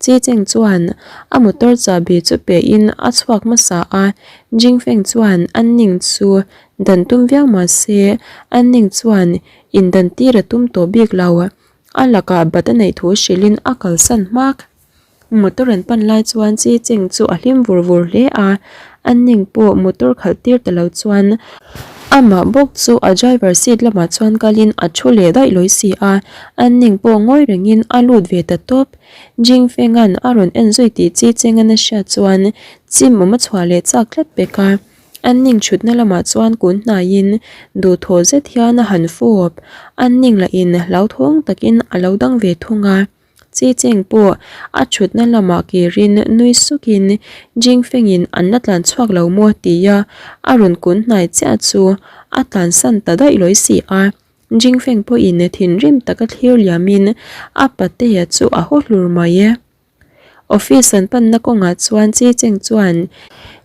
Chi Cheng chuan a motor chahbi chu pehin a chhuak hmasa a, Jingfeng chuan an ning chu dan tum viau mah se an ning chuan indan tir a tum tawh bik lo. A lakah bat a neih thu hrilhin a kalsan hmak. Motor an pan lai chuan Chi Cheng chu a hlim vur vur hle a, an ning pawh motor khalh tir ta lo chuan amah bawk chu a driver seat lamah chuan kalin a thu leh daih lawi si a, an ning pawh ngawi rengin a lut ve ta tawp. Jingfenga'n a rawn en zui tih Chi Chenga'n a hriat chuan chim awm a chhuah leh chak tlat pek a, an ning thutna lamah chuan kun hnaiin duhthawh zet hian a han fawp, an ning lahin hlauthawng takin a lo dang ve thung a. Chi Cheng pawh a thutna lamah kirin nui sukin Jingfengin an la tlan chhuak lo maw tia a rawn kun hnai chiah chu a tlansan ta daih lawi si a. Jingfeng pawhin thinrim taka thlir liamin a patea chu a haw hlur mai e. Office an panna kawngah chuan Chi Cheng chuan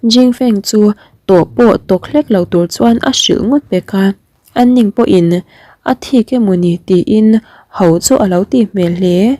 Jingfeng chu tawh pawh tawk hlek lo tur chuan a hrilh ngawt pek a. An ning pawhin a thik emawni tiin ho chu a lo tih hmel hle.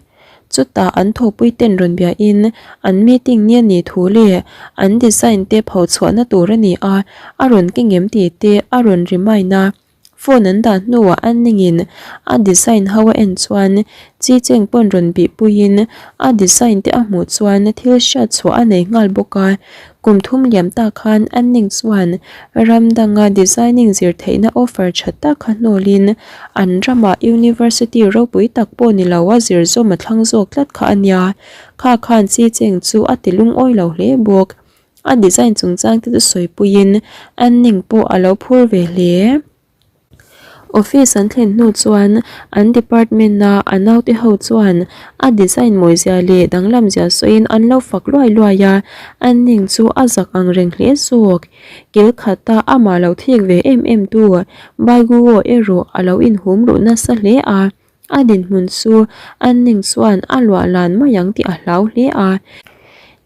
Chutah an thawhpui ten rawn biahin an meeting ni a nih thu leh an design te pho chhuahna tur a ni a, a rawn keng em tih te a rawn remind a. Phone an dah hnuah an ningin a design ho a en chuan chi cheng pawn rawn bih puiin a design te a hmuh chuan thil hriat chhuah a nei nghal bawk a. Kum thum liam tak khan an ning chuan ram danga designing zir theihna offer tha tak kha hnawlin an ramah university ropui tak pawh ni lo a zir zawm a thlang zawk tlat kha a nia. Kha khan chi cheng chu a ti lungawi lo hle bawk. A design chungchang te chu sawipuiin an ning pawh a lo phur ve hle. Office an thlen hnu chuan an department a a naute ho chuan a design mawi zia leh danglam zia sawiin an lo fak luai luai a, an ning chu a zak ang reng hle zawk. Kil khata amah lo thik ve em em tu Baiguo erawh a lo inhum ruh nasa hle a. A dinhmun chu an ning chuan a luah lan mai ang tih a hlau hle a.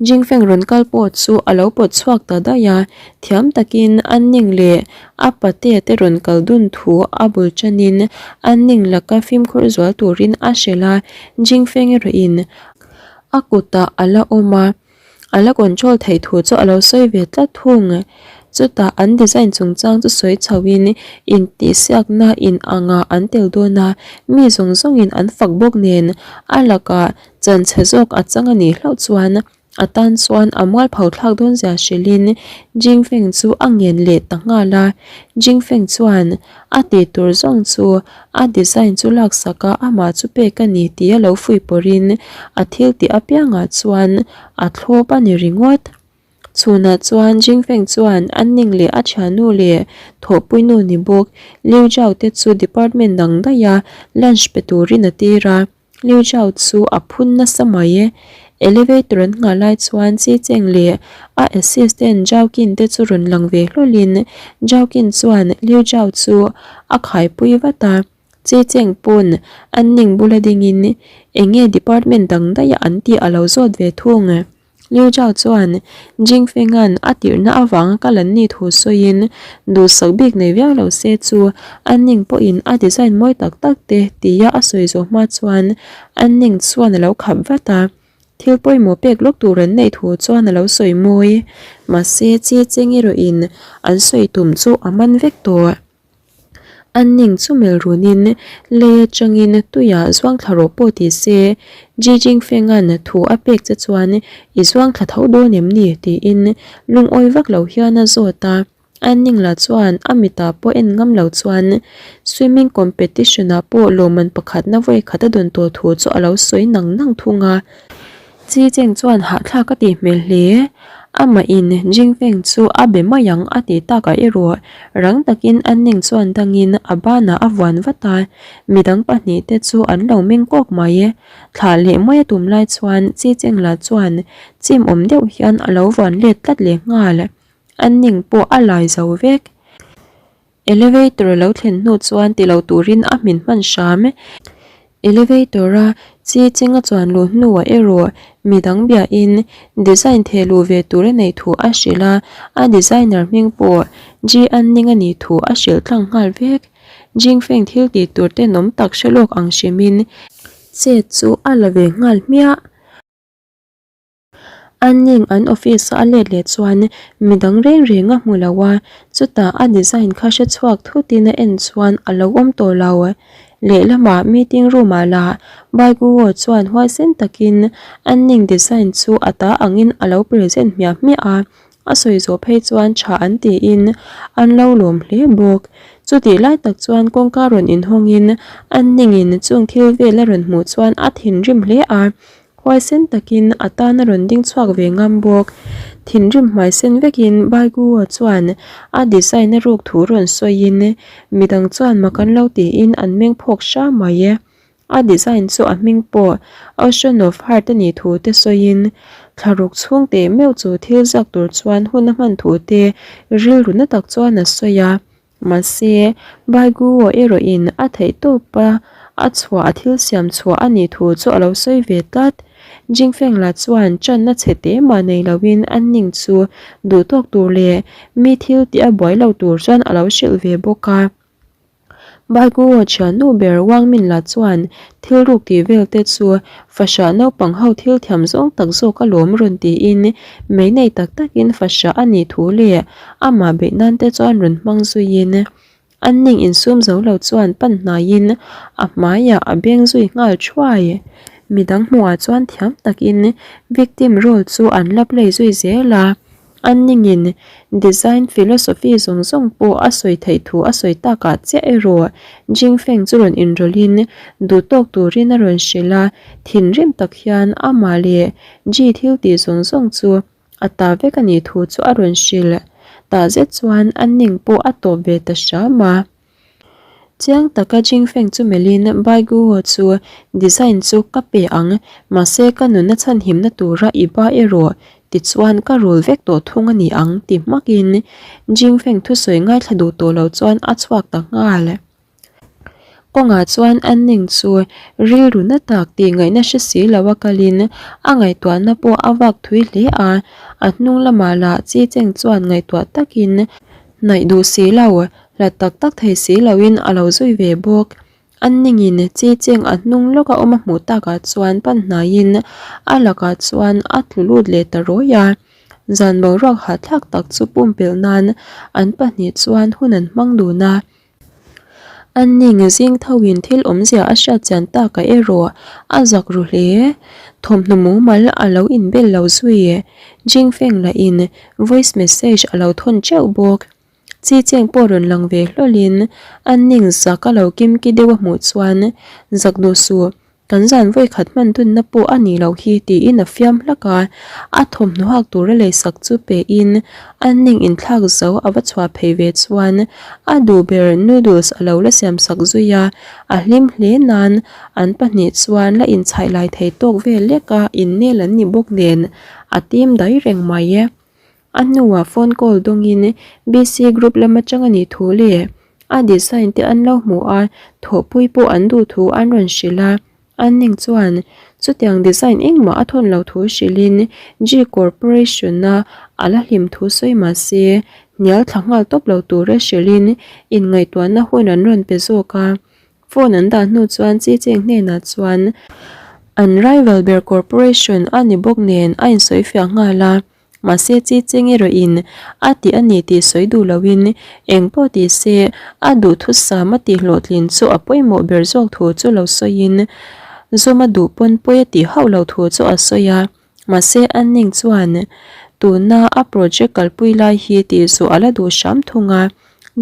Jingfeng rawn kal pawh chu a lo pawt chhuak ta daih a, thiam takin an ning leh a patea te rawn kal dun thu a bul tanin an ning laka fimkhur zual turin a hrilh a, Jingfeng erawhin a kutah a la awm a. A la control theih thu chu a lo sawi ve tlat thung. Chutah an design chungchang chu sawi chho in intihsiakna in angah an tel dawn a, mi zawng zawngin an fak bawk nen a lakah chanchhe zawk a chang a nih hlauh chuan A tan chuan a mualpho thlak dawn zia hrilhin Jingfeng chu a ngen leh ta nghal a. Jingfeng chuan a tih tur zawng chu a design chu laksak a, amah chu pek a ni tih a lo fuih pawrhin a thil tih apiangah chuan a thlawp a ni ringawt. Chhunah chuan Jingfeng chuan a ning leh a thiannu leh thawhpuinu ni bawk Liu Zhao te chu department dang daiha lunch pe turin a tir a. Liu Zhao chu a phun nasa mai e. Elevator an nghah lai chuan Chi Cheng leh a assistant Zhao Qin te chu rawn lang ve hlawlhin Zhao Qin chuan Liu Zhao chu a khaipui vat a. Chi Cheng pawn an ning bula dingin eng nge department dang daiha an tih a lo zawt ve thung. Liu Zhao chuan Jingfeng-a'n a tirhna avanga kal an nih thu sawiin duhsak bik nei viau lo se chu an ning pawhin a design mawi tak tak te tia a sawi zawh hma chuan an ning chuan a lo khap vat a, thil pawimawh pek lawk tur an neih thu chuan a lo sawi mawi. Mahse, Chi Cheng erawhin an sawi tum chu a man vek tawh. An ning chu mel runin lei atangin tuiah zuang thla rawh pawh ti se, Ji Jingfeng-a'n thu a pek che chuan i zuang thla tho dawn em ni? tiin lungawi vak lo hian a zawt a. An ning lah chuan a mitah pawh en ngam lo chuan swimming competition-ah pawh lawmman pakhatna vawi khat a dawn tawh thu chu a lo sawi nang nang thung a. Chi Cheng chuan hahthlak a tih hmel hle. Amah in Jingfeng chu a be mai ang a tih takah erawh rang takin an ning chuan dangin a banah a vuan vat a, midang pahnihte chu an lo meng kawk mai. Thlah leh mai a tum lai chuan Chi Cheng lah chuan chim awm deuh hian a lo vuan let tlat leh nghal. An ning pawh a lai zo vek. Elevator a lo thlen hnu chuan ti lo turin a hmin hman hram. Elevator a chi cheng a chuan luh hnuah erawh midang biahin design theh luh ve tur a neih thu a hrilh a, a designer hming pawh Ji An Ning a nih thu a hrilh tlang nghal vek. Jingfeng thil tih tur tenawm tak hre lawk ang hrimin chet chu a la ve nghal hmiah. An ning an office a let leh chuan midang reng reng a hmu lo a, chutah a design kha hre chhuak thutin a en chuan a lo awm tawh lo. Lehlamah meeting room ah lah Baiguo chuan huaisen takin an ning design chu a ta angin a lo present hmiah hmiah a, a sawi zawh phei chuan tha an tiin an lo lawm hle bawk. Chutih lai tak chuan kawngka rawn inhawngin an ningin chung thil vel a rawn hmuh chuan a thinrim hle a, Huaisen takin a tan a rawn ding chhuak ve ngam bawk. Thinrim hmaisen vekin Baiguo chuan a design a ruk thu rawn sawiin midang chuan mak an lo tiin an meng phawk hra mai e. A design chu a hming pawh Ocean of Heart a nih thu te sawiin thlaruk chhung teh meuh chu thil ziak tur chuan hun a hman thu te rilru na tak chuan a sawi a. Mahse, Baiguo erawhin a theih tawpa a chhuah a thil siam chhuah a nih thu chu a lo sawi ve tlat. Jingfeng lah chuan channa chhe te mah nei loin an ning chu duh tawk tur leh mi thil tih a buai lo tur chuan a lo hrilh ve bawk a. Baiguo thiannu ber Wang Min lah chuan thil ruk tih vel te chu fahrah naupang ho thil thiam zawng tak zawk alawm rawn tiin mei nei tak takin fahrah a nih thu leh Amah beih nan te chuan rawn hmang zuiin an ning insum zo lo chuan pan hnaiin a hmaiah a beng zui nghal thuai. Midang hmuhah chuan thiam takin victim role chu an la play zui zel a, an ningin design philosophy zawng zawng pawh a sawi theih thu a sawi takah chiah erawh Jingfeng chu rawn inrawlhin duhtawk turin a rawn hrilh a, thinrim tak hian amah leh Ji thil tih zawng zawng chu A ta vek a nih thu chu a rawn hrilh. Tah zet chuan a ning pawh a tawp ve ta hram a. Chiang taka Jingfeng chu melhin Baiguo chu design chu ka pe ang, mahse ka nunna chhanhimna tura i ba erawh tichuan ka rul vek tawh thung a ni ang ti hmakin Jingfeng thusawi ngaithla duh tawh lo chuan a chhuak ta nghal. Kawngah chuan an ning chu rilru na tak tih ngaihna hre si lo a kalin a ngaihtuahna pawh a vak thui hle a, a hnung lamah lah chi cheng chuan ngaihtuah takin hnaih duh si lo, hlat tak tak thei si loin a lo zui ve bawk. An ningin chi cheng a hnung lawka awm a hmuh takah chuan pan hnaiin a lakah chuan a tlu lut leh ta rawi a. Zan boruak hahthlak tak chu pumpelh nan an pahnih chuan hun an hmang dun a. Anni nge zing tho in thil awmzia a hriat chian tak a erawh a zak ru hle. Thawmhnaw mumal a lo inbel lo zui. Jingfeng lah in voice message a lo thawn teuh bawk. Chi cheng pawh rawn lang ve hlawl in Anning zak a lo kimki deuh a hmuh chuan zak duh suh. Kan zan vawikhat hman dunna pawh a nih loh hi tiin a fiam hlak a, a thawmhnaw hak tura leisak chu pehin a ning inthlak zo a va chhuah phei ve chuan a duh ber noodles a lo la siamsak zui a, a hlim hle nan an pahnih chuan la inchhaih lai thei tawk vel lek a innel an ni bawk nen a tim dai reng mai e. A hnuah phone call dawngin BC group lam atang a nih thu leh a design te an lo hmu a, thawhpui pawh an duh thu an rawn hrilh a. An ning chuan chutiang design engmah a thawn lo thu hrilhin G Corporation-a a la hlim thu sawi mah se hnial thla nghal tawp lo tura hrilhin inngaihtuahna hun an rawn pe zawk a. Phone an dah hnu chuan Chi Cheng hnenah chuan an rival ber corporation a ni bawk nen a insawi fiah nghal a. Mahse chi cheng erawhin a ti a ni tih sawi duh loin eng pawh ti se a duhthusam a tih hlawhtlin chu a pawimawh ber zawk thu chu lo sawiin zawm a duh pawn pawi a tih hauh lo thu chu a sawi a. Mahse Anning chuan tuna a project kalpui lai hi tih zawh a la duh hram thung a.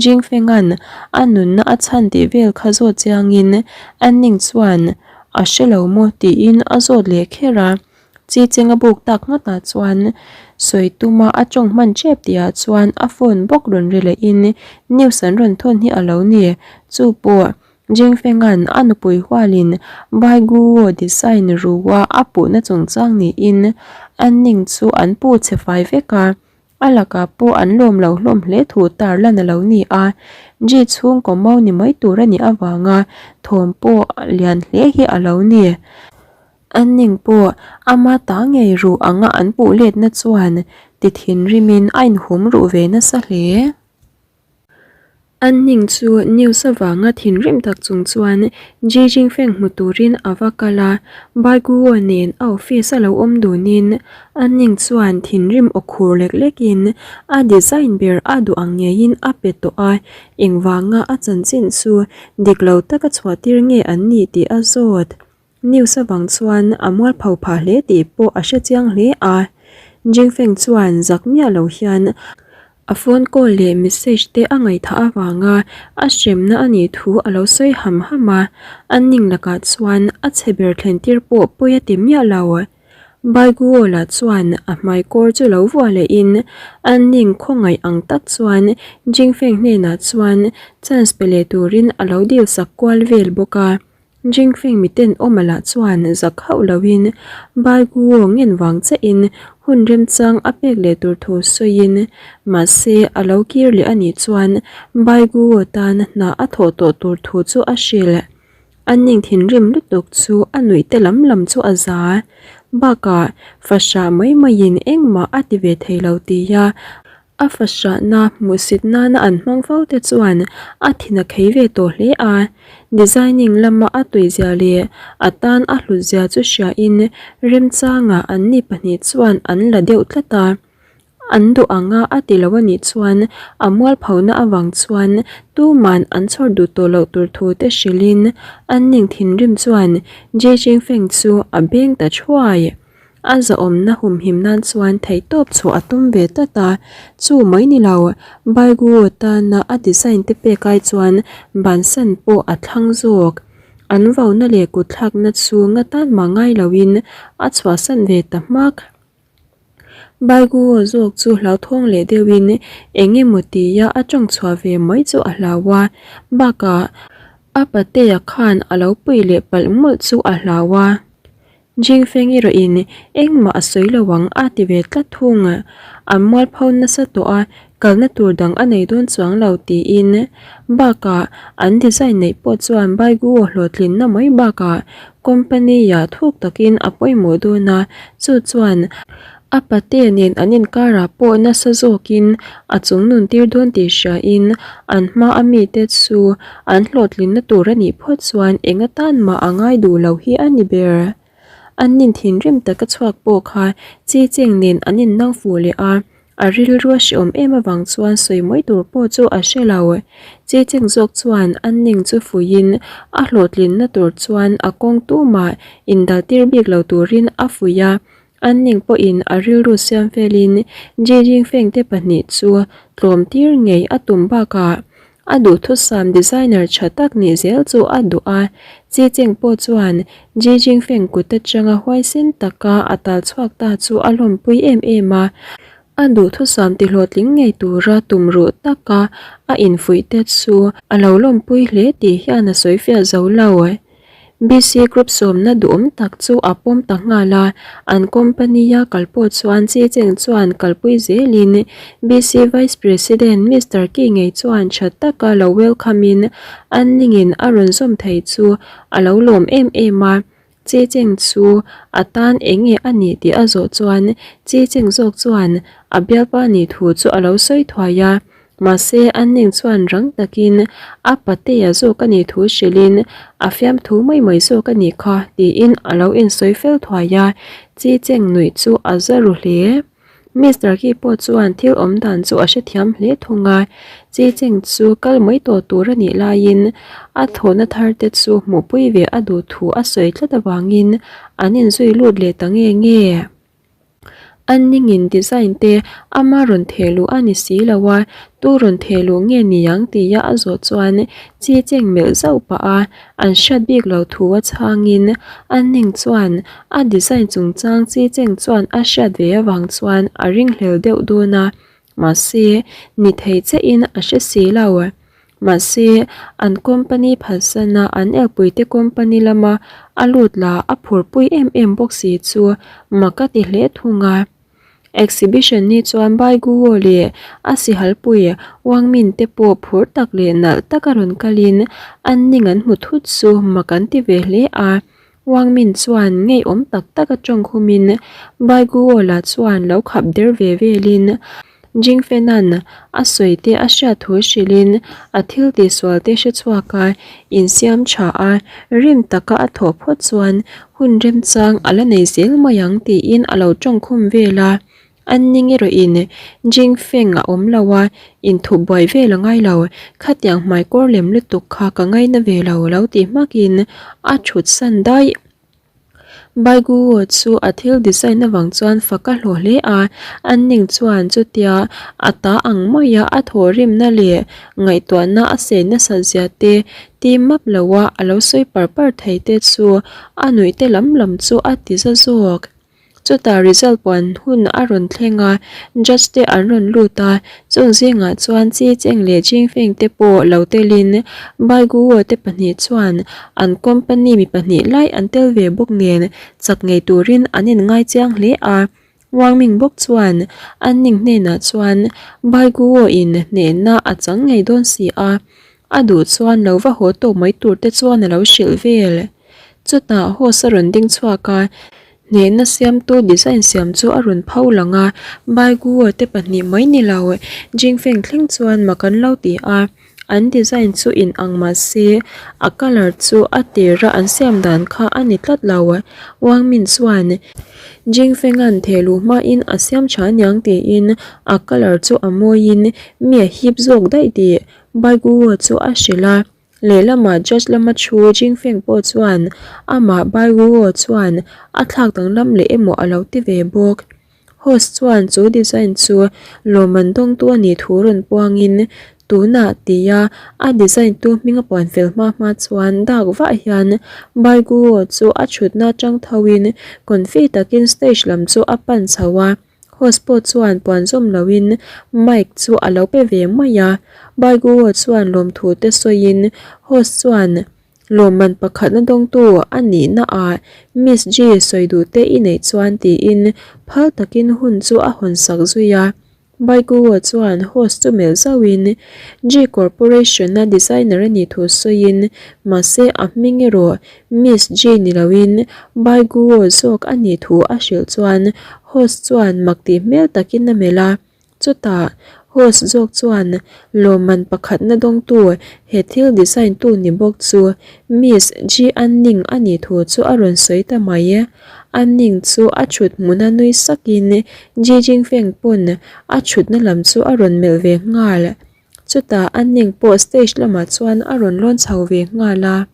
Jingfenga'n a nunna a chhan tih vel kha zawt chiangin Anning chuan a hre lo maw tiin a zawt leh kher a. Chi cheng a buk tak nghatah chuan sawi tuma a tawng hman tep tihah chuan a phone bawk rawn ri lehin news an rawn thawn hi a lo ni. Chu pawh Jingfenga'n a nupui hualin Bai Guo design rua a puhna chungchang niin an ning chu an pu chhe fai vek a. A lakah pawh an lawm lo hlawm hle thu tar lan a lo ni a, Ji chhungkaw mau ni mai tur a nih avanga thawm pawh lian hle hi a lo ni. An ning pawh ama ta ngei ruh anga an puh letna chuan ti thinrimin a inhum ruh ve nasa hle. An ning chu news avanga thinrim tak chung chuan Ji Jingfeng hmu turin a va kal a, Bai Guo nen a office a lo awm dunin an ning chuan thinrim aw khur lek lekin a design ber a duh ang ngeiin a pe tawh a, engvanga a chanchin chu dik lo taka chhuahtir nge an nih tih a zawt. News avang chuan a mualpho phah hle tih pawh a hre chiang hle a. Jingfeng chuan zak miah lo hian a phone call leh message te a ngaihthah avanga a hremna a nih thu a lo sawi ham ham a, a ning lakah chuan a chhe ber thlen tir pawh pawi a ti miah lo. Baiguola chuan a hmai kawr chu lo vuah lehin a ning khawngaih ang tak chuan Jingfeng hnenah chuan chance pe leh turin a lo dil sak kual vel bawk a. Jingfeng miten awma lah chuan zak hauh loin Bai Guo ngen vang chiahin hun remchang a pek leh tur thu sawiin mahse a lo kir leh a nih chuan Bai Guo tan hna a thawh tawh tur thu chu a hrilh. A ning thinrim lutuk chu a nuih te lam lam chu a za. Bakah fahrah mai maiin engmah a ti ve thei lo tia A fahrahna hmuhsit nana an hmang fo te chuan a thin a khei ve tawh hle a, designing lama a tuizia leh a tan a hlutzia chu hriain remchangah anni pahnih chuan an la deuh tlat a. An duh anga a ti lo a nih chuan a mualphona avang chuan tuman an chhawr duh tawh loh tur thu te hrilhin an ning thinrim chuan Ji Chingfeng chu a beng ta thuai. A zahawmna humhim nan chuan theihtawp chhuah a tum ve tlat a, chu mai ni lo, Baiguo tana a design te pek ai chuan bansan pawh a thlang zawk. An vauna leh kutthlakna chu nga tan mah ngai loin a chhuahsan ve ta hmak. Baiguo zawk chu hlauthawng leh deuhin eng emaw tia a tawng chhuah ve mai chu a hlau a, bakah a patea khan a lo pui leh palh mawlh chu a hlau a. Jingfeng erawhin engmah a sawi lo ang a ti ve tlat thung. An mualpho nasa tawh a, kalna tur dang a nei dawn chuang lo tiin. Bakah an design neih pawh chuan Baiguo hlawhtlinna mai bakah company-ah thuk takin a pawimawh dawn a, chu chuan a pate nen an inkarah pawh nasa zawkin a chung nun tir dawn tih hriain an hma a mite chu an hlawhtlinna tur a nih phawt chuan eng atan mah a ngai duh lo hi a ni ber. An nin thinrim taka chhuak pawh kha chi cheng nen an innang fuh leh a. A rilru a hreawm em avang chuan sawi mai tur pawh chu a hre lo. Chi cheng zawk chuan a ning chu fuiin a hlawhtlinna tur chuan a kawng tumah indaltir bik lo turin a fuih a. An ning pawhin a rilru siam felin Ji Jingfeng te pahnih chu tlawm tir ngei a tum bakah A duhthusam designer tha tak nih zel chu a duh a, Chi Cheng pawh chuan Ji Jingfeng kut atanga huaisen taka a tal chhuak ta chu a lawmpui em em a. A duhthusam tihlawhtling ngei tura tumruh taka a infuih te chu a lo lawmpui hle tih hian a sawi fiah zo lo. BC Group sawmna duhawm tak chu a pawm ta nghal a, an company-a kal pawh chuan Chi Cheng chuan kalpui zelin BC Vice President Mister Ki ngei chuan tha taka lo welcome-in an ningin a rawn zawm thei chu a lo lawm em em a. Chi Cheng chu a tan eng nge a nih tih a zawh chuan Chi Cheng zawk chuan a bialpa nih thu chu a lo sawi thuai a. Mahse, an ning chuan rang takin a patea zawk a nih thu hrilhin a fiamthu mai mai zawk a nih kha tiin a lo insawi fel thuai a, chi cheng nuih chu a za ru hle. Mister Ki pawh chuan thil awm dan chu a hrethiam hle thung a, chi cheng chu kal mai tawh tur a nih laiin a thawhna thar te chu hmuhpui ve a duh thu a sawi tlat avangin an inzui lut leh ta nge nge. An ningin design te ama rawn theh luh a ni si lo a, tu rawn theh luh nge ni ang tia a zawh chuan chi cheng melh zauh pah a, an hriat bik lo thu a chhangin an ning chuan a design chungchang chi cheng chuan a hriat ve avang chuan a ringhlel deuh dawn a, mahse ni thei chiahin a hre si lo. Mahse, an company phalsana an elpuite company lama a lut la a phurpui em em bawk si chu mak a ti hle thung a. Exhibition ni chuan Bai Guo leh a sihalpui Wang Min te pawh phur tak leh nalh taka rawn kalin an ning an hmu thut chu mak an ti ve hle a. Wang Min chuan ngeiawm tak tak a tawng khumin Bai Guo lah chuan lo khap der ve velin Jing Fenan a sawi te a hriat thu hrilhin a thil tihsual te hre chhuak a, insiam tha a, rim taka a thawh phawt chuan hun remchang a la nei zel mai ang tiin a lo tawng khum vel a. An ning erawhin Jing Feng a awm lo a, inthup buai vel a ngai lo, khatiang hmaikawr lem lutuk kha ka ngaina ve lo lo ti hmakin a thut san daih. Bai Guo chu a thil design avang chuan fak a hlawh hle a, an ning chuan chutia a ta ang maia a thawhrimna leh ngaihtuahna a sei nasat zia te ti map loa a lo sawi par par thei te chu a nuih te lam lam chu a ti za zawk. Chutah result puan hun a rawn thleng a, judge te an rawn lut a, chung zingah chuan Chi Cheng leh Jing Feng te pawh lo telin Bai Guo te pahnih chuan an company mi pahnih lai an tel ve bawk nen chak ngei turin an inngai chiang hle a. Wang Ming bawk chuan an ning hnenah chuan Bai Guo in hnehna a chang ngei dawn si a, a duh chuan lo va haw tawk mai tur te chuan a lo hrilh vel. Chutah host a rawn ding chhuak a, hnehna siamtu design siam chu a rawn pho lang a, Bai Guo te pahnih mai ni lo, Jingfeng thleng chuan mak an lo ti a, an design chu in ang mah se a colour chu a tira an siam dan kha a ni tlat lo. Wang Min chuan Jingfenga'n theh luh hmain a siam tha aniang tiin a colour chu a mawiin mi a hip zawk daih tih Bai Guo chu a hrilh a. Lehlamah judge lama thu Jingfeng pawh chuan amah Bai Guo chuan a thlak danglam leh emaw a lo ti ve bawk. Host chuan chu design chu lawmman dawngtu a nih thu rawn puangin tunah tia a design tu hming a puan fel hma hma chuan dak vah hian Bai Guo chu a thutna atang thoin confi takin stage lam chu a pan chho a. Host pawh chuan puan zawm loin mic chu a lo pe ve mai a, Bai Guo chuan lawmthu te sawiin host chuan lawmman pakhatna dawngtu a nihna ah Miss G sawi duh te i neih chuan tiin phal takin hun chu a hawn sak zui a. Bai Guo chuan host chu melh zauhin G Corporation-a designer a nih thu sawiin mahse a hming erawh Miss G ni loin Bai Guo zawk a nih thu a hrilh chuan host chuan mak tih hmel takin a melh a. Chutah host zawk chuan lawmman pakhatna dawngtu he thil design tu ni bawk chu Miss G Anning a nih thu chu a rawn sawi ta mai. A ning chu a thut hmuna nui sakin Ji Jingfeng pawn a thutna lam chu a rawn melh ve nghal. Chutah a ning pawh stage lamah chuan a rawn lawn chho ve nghal a.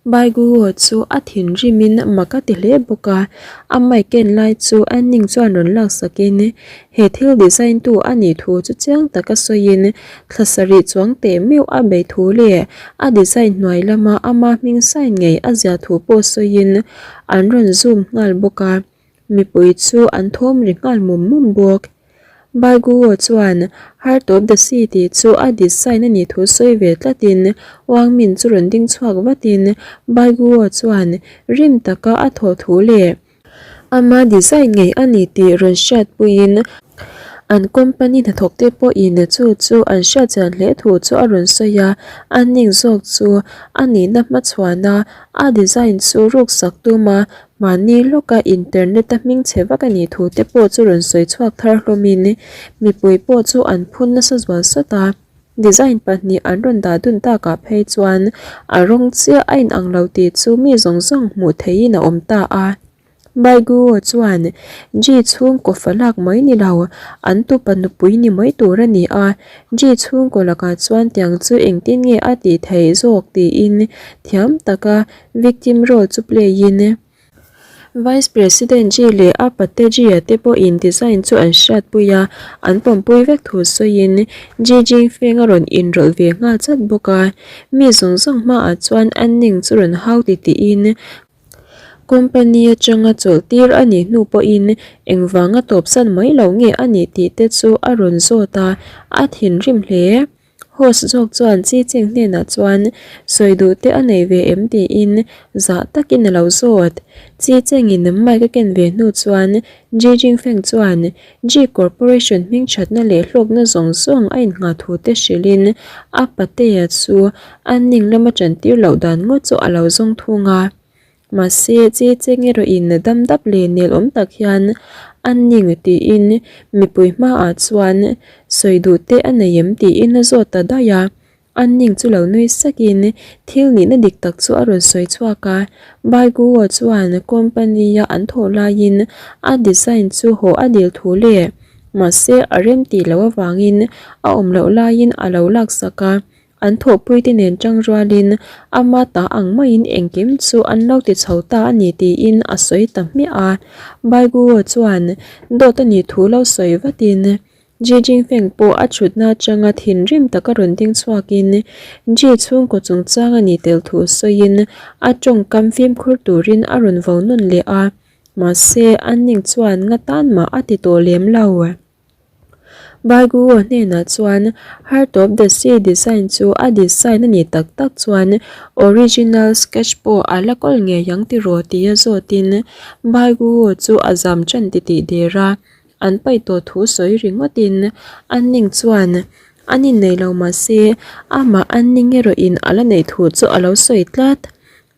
Baiguo chu a thinrimin mak a ti hle bawk a, a mic ken lai chu a ning chuan rawn laksakin he thil design tu a nih thu chu chiang taka sawiin thla sarih chuang teh meuh a beih thu leh a design hnuai lama ama hming sign ngei a ziah thu pawh sawiin an rawn zoom nghal bawk a. Mipui chu an thawm ri nghal mum mum bawk. Baiguo chuan Heart of the Sea tih chu a design a nih thu sawi ve tlatin Wang Min chu rawn ding chhuak vatin Baiguo chuan rim taka a thawh thu leh ama design ngei a ni tih rawn hriatpuiin an company hnathawkte pawhin chu chu an hriatchian hle thu chu a rawn sawi a, a ning zawk chu a nihna hmachhuana a design chu ruksak tuma Mahni lawka internet a hming chhe vak a nih thu te pawh chu rawn sawi chhuak thar hlawmin mipui pawh chu an phun nasa zual sawt a. Design pahnih an rawn dah dun takah phei chuan a rawng chiah a inang lo tih chu mi zawng zawng hmuh theihin a awm ta a. Baiguo chuan Ji chhungkaw fa lak mai ni lo, an tupa nupui ni mai tur a ni a. Ji chhungkaw lakah chuan tiang chu engtin nge a tih theih zawk tiin thiam taka Victim role chu play in Vice President Ji leh a pate Ji-a te pawhin design chu an hriatpui a, an pawmpui vek thu sawiin Ji Jingfeng a rawn inrawlh ve nghal chat bawk a. Mi zawng zawng hmaah chuan An Ning chu rawn hau ti tiin company atanga chawlh tir a nih hnu pawhin engvanga tawpsan mai lo nge a nih tih te chu a rawn zawt a, a thinrim hle. Host zawk chuan Chi Cheng hnenah chuan sawi duh te a nei ve em tiin zah takin a lo zawt. Chi Chengin mic a ken ve hnu chuan Ji Jingfeng chuan Ji Corporation hming thatna leh hlawkna zawng zawng a innghah thu te hrilhin a patea chu a ning lama tantir loh dan ngawt chu a lo zawng thung a. Mahse, chi cheng erawhin dam dap leh nel awm tak hian a ning tiin mipui hmaah chuan sawi duh te a nei em tiin a zawt ta daih a. A ning chu lo nui sakin thil nihna dik tak chu a rawn sawi chhuak a. Baiguo chuan company-a an thawh laiin a design chu haw a dil thu leh mahse a rem tih loh avangin a awm loh laiin a lo laksak a. An thawhpuite nen tang rualin ama ta ang maiin engkim chu an lo ti chho ta a ni tiin a sawi ta hmiah a. Baiguo chuan dawt a nih thu lo sawi vatin Ji Jingfeng pawh a thutna atanga thinrim taka rawn ding chhuakin Ji chhungkaw chungchang a nih tel thu sawiin a tawngkam fimkhur turin a rawn vo nawn leh a. Mahse, an ning chuan nga tan mah a ti tawh lem lo. Baiguo hnenah chuan Heart of the Sea design chu a design a nih tak tak chuan original sketch pawh a la kawl ngei ang tiraw tia zawtin Baiguo chu a zam tan titih der a, an paih tawh thu sawi ringawtin a ning chuan an innei lo mahse amah an ning erawhin a la neih thu chu a lo sawi tlat.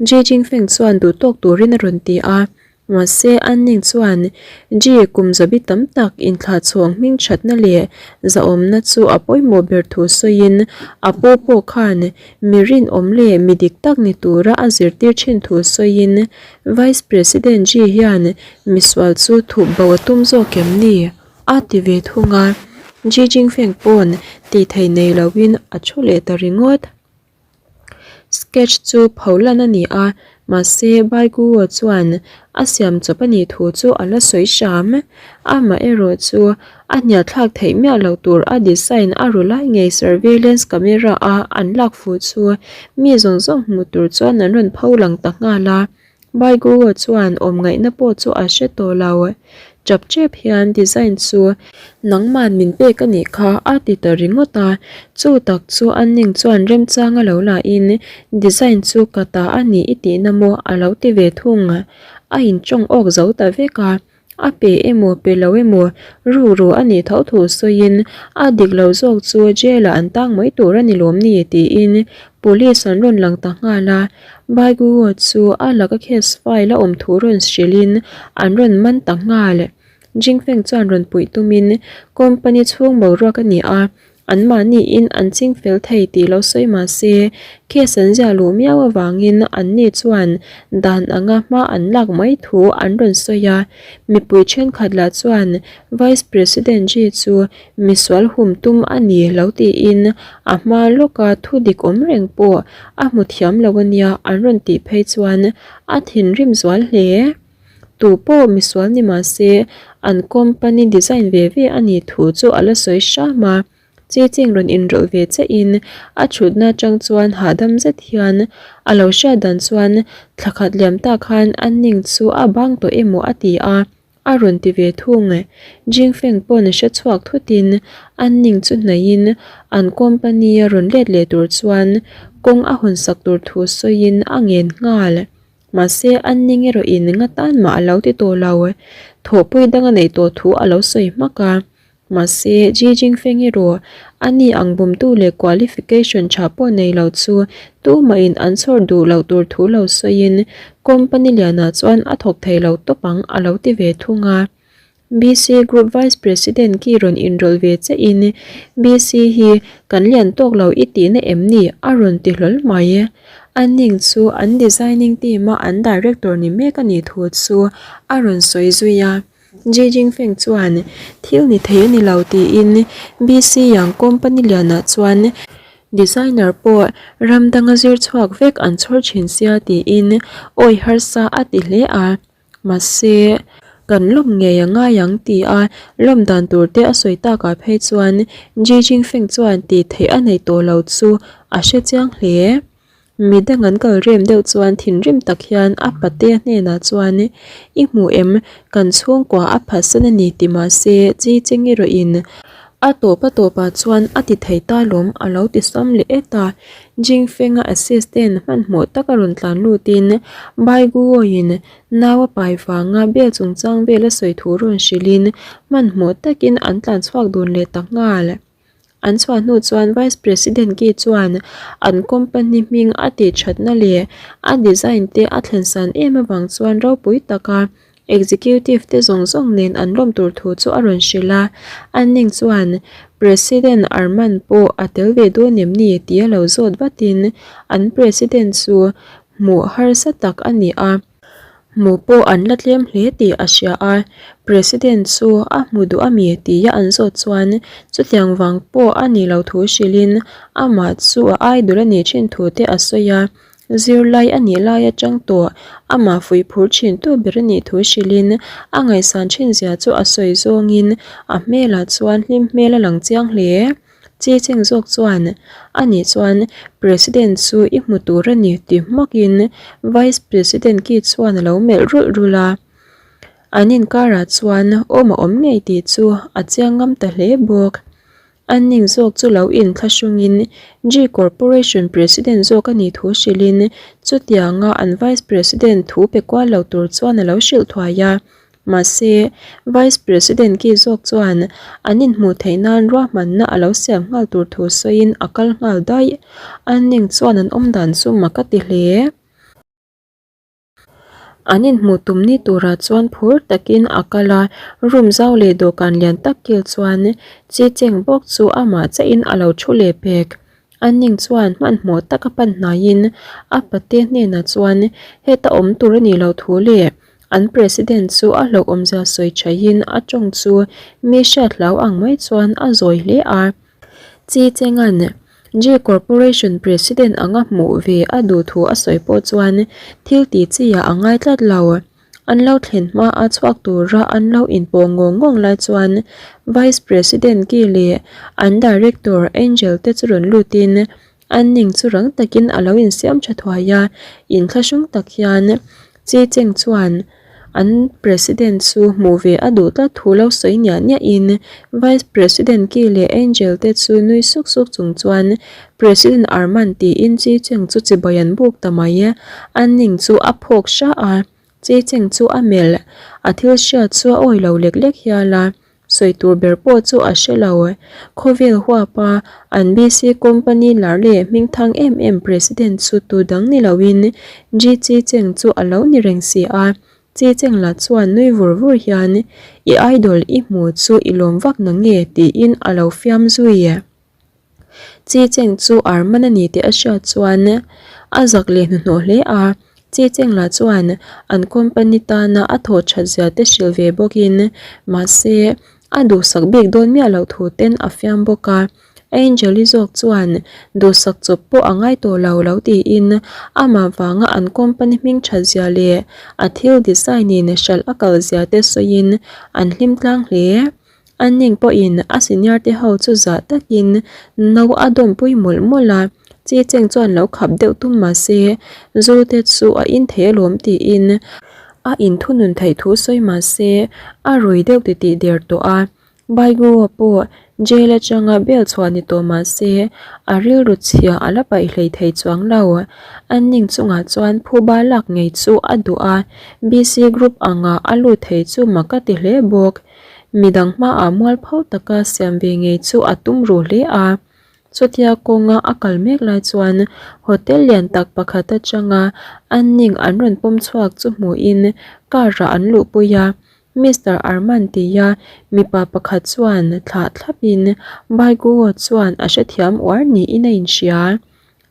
Ji Jingfeng chuan duhtawk turin a rawn ti a. Mahse, Anning chuan Ji kum zabi tam tak inthlahchhawng hming thatna leh zahawmna chu a pawimawh ber thu sawiin a pu pawh khan mi rinawm leh mi dik tak ni tura a zirtir thin thu sawiin Vice President Ji hian misual chu thup bo a tum zawk em ni? a ti ve thung a. Ji Jingfeng pawn tih thei nei loin a thu leh ta ringawt. Sketch chu pho lan a ni a, mahse Baiguo chuan a siam chawp a nih thu chu a la sawi hram. Amah erawh chu a hnialthlak theih miah loh tur a design a ru lai ngei surveillance camera a an lak fuh chu mi zawng zawng hmuh tur chuan an rawn pho lang ta nghal a. Baiguo chuan awm ngaihna pawh chu a hre tawh lo. Chap chep hian design chu nangman min pek a nih kha a ti ta ringawt a. Chu tak chu a ning chuan remchang a lo lahin design chu ka ta a ni i tihna maw a lo ti ve thung. A inchawng awk zo ta vek a. A pe emaw pe lo emaw rukru a nih tho thu sawiin a dik lo zawk chu jail ah an tang mai tur a ni lawm ni tiin police an rawn lang ta nghal a. Baiguo chu a laka case file a awm thu rawn hrilhin an rawn man ta nghal. Jingfeng chuan rawn puih tumin company chhung boruak a ni a. Anmahniin an ching fel thei tih lo sawi mah se, case an ziah luh miau avangin anni chuan dan anga hma an lak mai thu an rawn sawi a. Mipui thenkhat lah chuan Vice President Xi chu misual hum tum a ni lo tiin a hma lawka thu dik awm reng pawh a hmu thiam lo a nia an rawn tih phei chuan a thinrim zual hle. Tu pawh misual ni mah se an company design ve ve a nih thu chu a la sawi hram a, chi ching rawn inrawlh ve che in a thutna atang chuan hahdam zet hian a lo hriat dan chuan thla khat liam tak khan a ning chu a bang tawh emaw a ti a, a rawn ti ve thung. Jingfeng pawn hre chhuak thutin a ning chu hnaihin an company a rawn let leh tur chuan kawng a hawn sak tur thu sawiin a ngen nghal. Mahse, an ning erawhin nga tan mah a lo ti tawh lo. Thawhpui dang a neih tawh thu a lo sawi hmak a. Mahse, Ji Jingfeng erawh a ni ang bumtu leh qualification tha pawh nei lo chu tumahin an chhawr duh loh tur thu lo sawiin company lianah chuan a thawk thei lo tawp ang a lo ti ve thung a. BC Group Vice President khi rawn inrawlh ve che in BC hi kan lian tawk lo i tihna em ni? a rawn ti hlawl mai. A ning chu an designing team a an director ni mek a nih thu chu a rawn sawi zui a. Ji Jingfeng chuan thil ni thei a ni lo tiin BC Yang company lianah chuan designer pawh ram danga zir chhuak vek an chhawr thin sia tiin awi harsa a ti hle a. Mahse, kan lawm ngei a ngai ang ti a lawm dan tur te a sawi takah phei chuan Ji Jingfeng chuan tih theih a nei tawh lo chu a hre chiang hle. Mi dang an kal rem deuh chuan thinrim tak hian a patea hnenah chuan I hmu em, kan chhungkua a phatsan a ni ti mahse Ji Cheng erawhin a tawp a tawpah chuan a ti thei ta lawm a lo ti sam leh et a. Jingfenga assistant hmanhmawh taka rawn tlan lutin Bai Guoin nau a pai vanga bel chungchang vel a sawi thu rawn hrilhin hmanhmawh takin an tlan chhuak dun leh ta nghal. An chhuah hnu chuan Vice President Ki chuan an company hming a tih thatna leh a design te a thlen san em avang chuan ropui taka Executive te zawng zawng nen an lawm tur thu chu a rawn hrilh a, an ning chuan President Arman pawh a tel ve dawn em ni tih a lo zawt vatin an President chu hmuh harsa tak a ni a, hmuh pawh an la tlem hle tih a hria a, President chu a hmu duh a mi tia an zawt chuan chutiang vang pawh a ni lo thu hrilhin amah chu a idol a nih thin thu te a sawi a. Zirlai a nih lai atang tawh amah fuih phur thin tu ber a nih thu hrilhin a ngaihsan thin zia chu a sawi zawngin a hmelah chuan hlim hmel a lang chiang hle. Chi cheng zawk chuan a nih chuan President chu i hmu tur a ni ti hmakin Vice President ki chuan a lo melh rulh rulh a. An inkarah chuan awm a awm ngei tih chu a chiang ngam ta hle bawk. A ning zawk chu lo inthlahrungin G Corporation President zawk a nih thu hrilhin chutianga an Vice President thu pe kual lo tur chuan a lo hrilh thuai a. Mahse, Vice President ki zawk chuan an inhmuh theih nan ruahmanna a lo siam nghal tur thu sawiin a kal nghal daih. A ning chuan an awmdan chu mak a ti hle. An inhmuh tum ni turah chuan phur takin a kal a, room zau leh dawhkan lian tak kil chuan chi cheng bawk chu amah chiahin a lo thu leh pek. An ning chuan hmanhmawh taka pan hnaiin a pate hnenah chuan heta awm tur a nih loh thu leh an president chu a hlauhawmzia sawi thaihin a tawng chu mi hriat hlau ang mai chuan a zawi hle a. Chi Chenga'n G Corporation President anga hmuh ve a duh thu a sawi pawh chuan thil ti chi ah a ngai tlat lo. An lo thlen hma a chhuak tura an lo inpawh ngawng ngawng lai chuan Vice President Ki leh an Director Angel te chu rawn lutin an ning chu rang takin a lo insiam tha thuai a, inthlahrung tak hian Chi Cheng chuan an President chu hmuh ve a duh tlat thu lo sawi niah niahin Vice President Ki leh Angel te chu nui suk suk chung chuan President Arman tiin Chi Cheng chu chibai an buk ta mai. An ning chu a phawk hra a, Chi Cheng chu a melh, a thil hriat chu a awi lo lek lek hial a. Sawi tur ber pawh chu a hre lo. Khawvel huapa an BC company lar leh hmingthang em em president chu tu dang ni loin Ji Chi Cheng chu a lo ni reng si a. Chi Cheng lah chuan nui vur vur hian I idol i hmu chu i lawm vak na nge tiin a lo fiam zui. Chi Cheng chu Arman a ni tih a hriat chuan a zak leh hnuhnawh hle a. Chi Cheng lah chuan an company tana a thawh that zia te hrilh ve bawkin mahse a duhsak bik dawn miah loh thu ten a fiam bawk a. Angel-i zawk chuan duhsak chawp pawh a ngai tawh lo lo tiin amah vanga an company hming that zia leh a thil design in hralh a kal zia te sawiin an hlim tlang hle. A ning pawhin a senior te ho chu zah takin no a dawmpui mawlh mawlh a, chi cheng chuan lo khap deuh tum mah se zu te chu a in thei alawm tiin a inthunun theih thu sawi mah se a rui deuh titih der tawh a. Baiguo pawh jail atanga bail chhuah ni tawh mah se a rilru chhia a la paih hlei thei chuang lo. An ning chungah chuan phuba lak ngei chu a duh a, BC group anga a lut thei chu mak a ti hle bawk. Midang hmaah mualpho taka siam ve ngei chu a tum ru hle a. Chutia kawnga a kal mek lai chuan hotel lian tak pakhat atanga an ning an rawn pawm chhuak chu hmuhin car ah an luhpui a. Mister Arman tia mipa pakhat chuan thlah thlapin Baiguo chuan a hrethiam uar niin a inhria.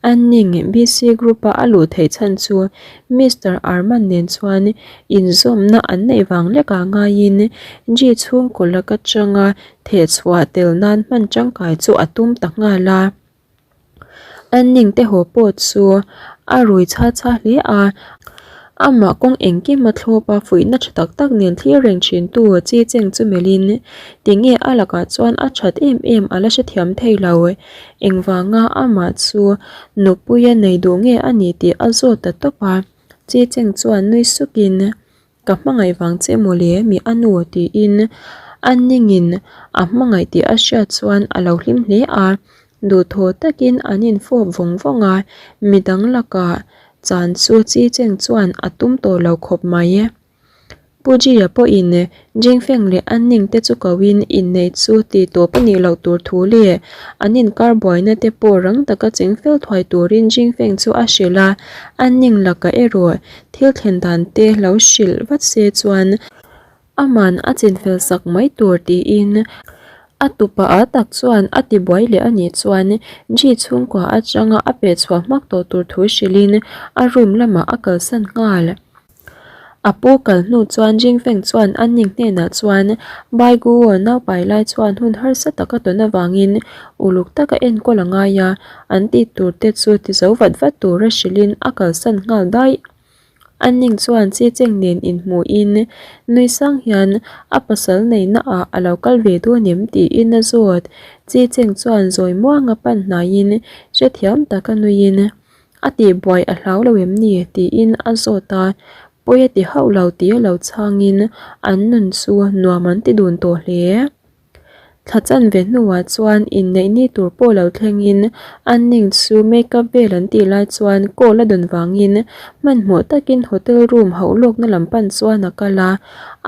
An ning BC Group-a a luh theih chhan chu Mister Arman nen chuan inzawmna an neih vang lekah ngaiin G chhungkaw lak atanga thehchhuah tel nan hman tangkai chu a tum ta nghal a. An ning te haw pawh chu a rui chha chha hle a, amah kawng engkim a thlawp a fuihna tha tak tak nen thlir reng thin tu chi cheng chu melhin tinge a lakah chuan a that em em a la hrethiam thei lo. Engvanga amah chu nupuia nei duh nge a ni tih a zawt ta tawp a, chi cheng chuan nui sukin Ka hmangaih vang che mawle mi a nu tiin a ningin a hmangaih tih a hriat chuan a lo hlim hle a, duhthaw takin an infawp vawng vawng a, midang lakah chan chu chi cheng chuan a tum tawh lo khawp mai. Pu Jia pawhin Jingfeng leh a ning te chu koin inneih chu tih tawp a nih loh tur thu leh an inkar buaina te pawh rang taka chingfel thuai turin Jingfeng chu a hrilh a, a ning lakah erawh Thil thlen dan te lo hrilh vat se chuan aman a chinfel sak mai tur tiin a tupa ah tak chuan a ti buai leh a nih chuan Ji chhungkua atanga a peh chhuah hmak tawh tur thu hrilhin a room lamah a kalsan nghal. A pu kal hnu chuan Jingfeng chuan a ning hnenah chuan Bai Guo naupai lai chuan hun harsa taka tawn avangin uluk taka enkawl a ngai a, An tih tur te chu ti zo vat vat tura hrilhin a kalsan nghal daih. A ning chuan chi cheng nen inhmuhin nui sang hian a pasal neihna ah a lo kal ve dawn em tiin a zawt. Chi cheng chuan zawi muanga pan hnaiin hrethiam taka nuiin a tihbuai a hlau lo em ni tiin a zawt a, pawi a ti hauh lo tia lo chhangin an nun chu nuam an ti dun tawh hle. Thla chanve hnuah chuan inneih ni tur pawh lo thlengin an ning chu make up vel an tih lai chuan call a dawn vangin hmanhmawh takin hotel room hauh lawkna lam pan chuan a kal a,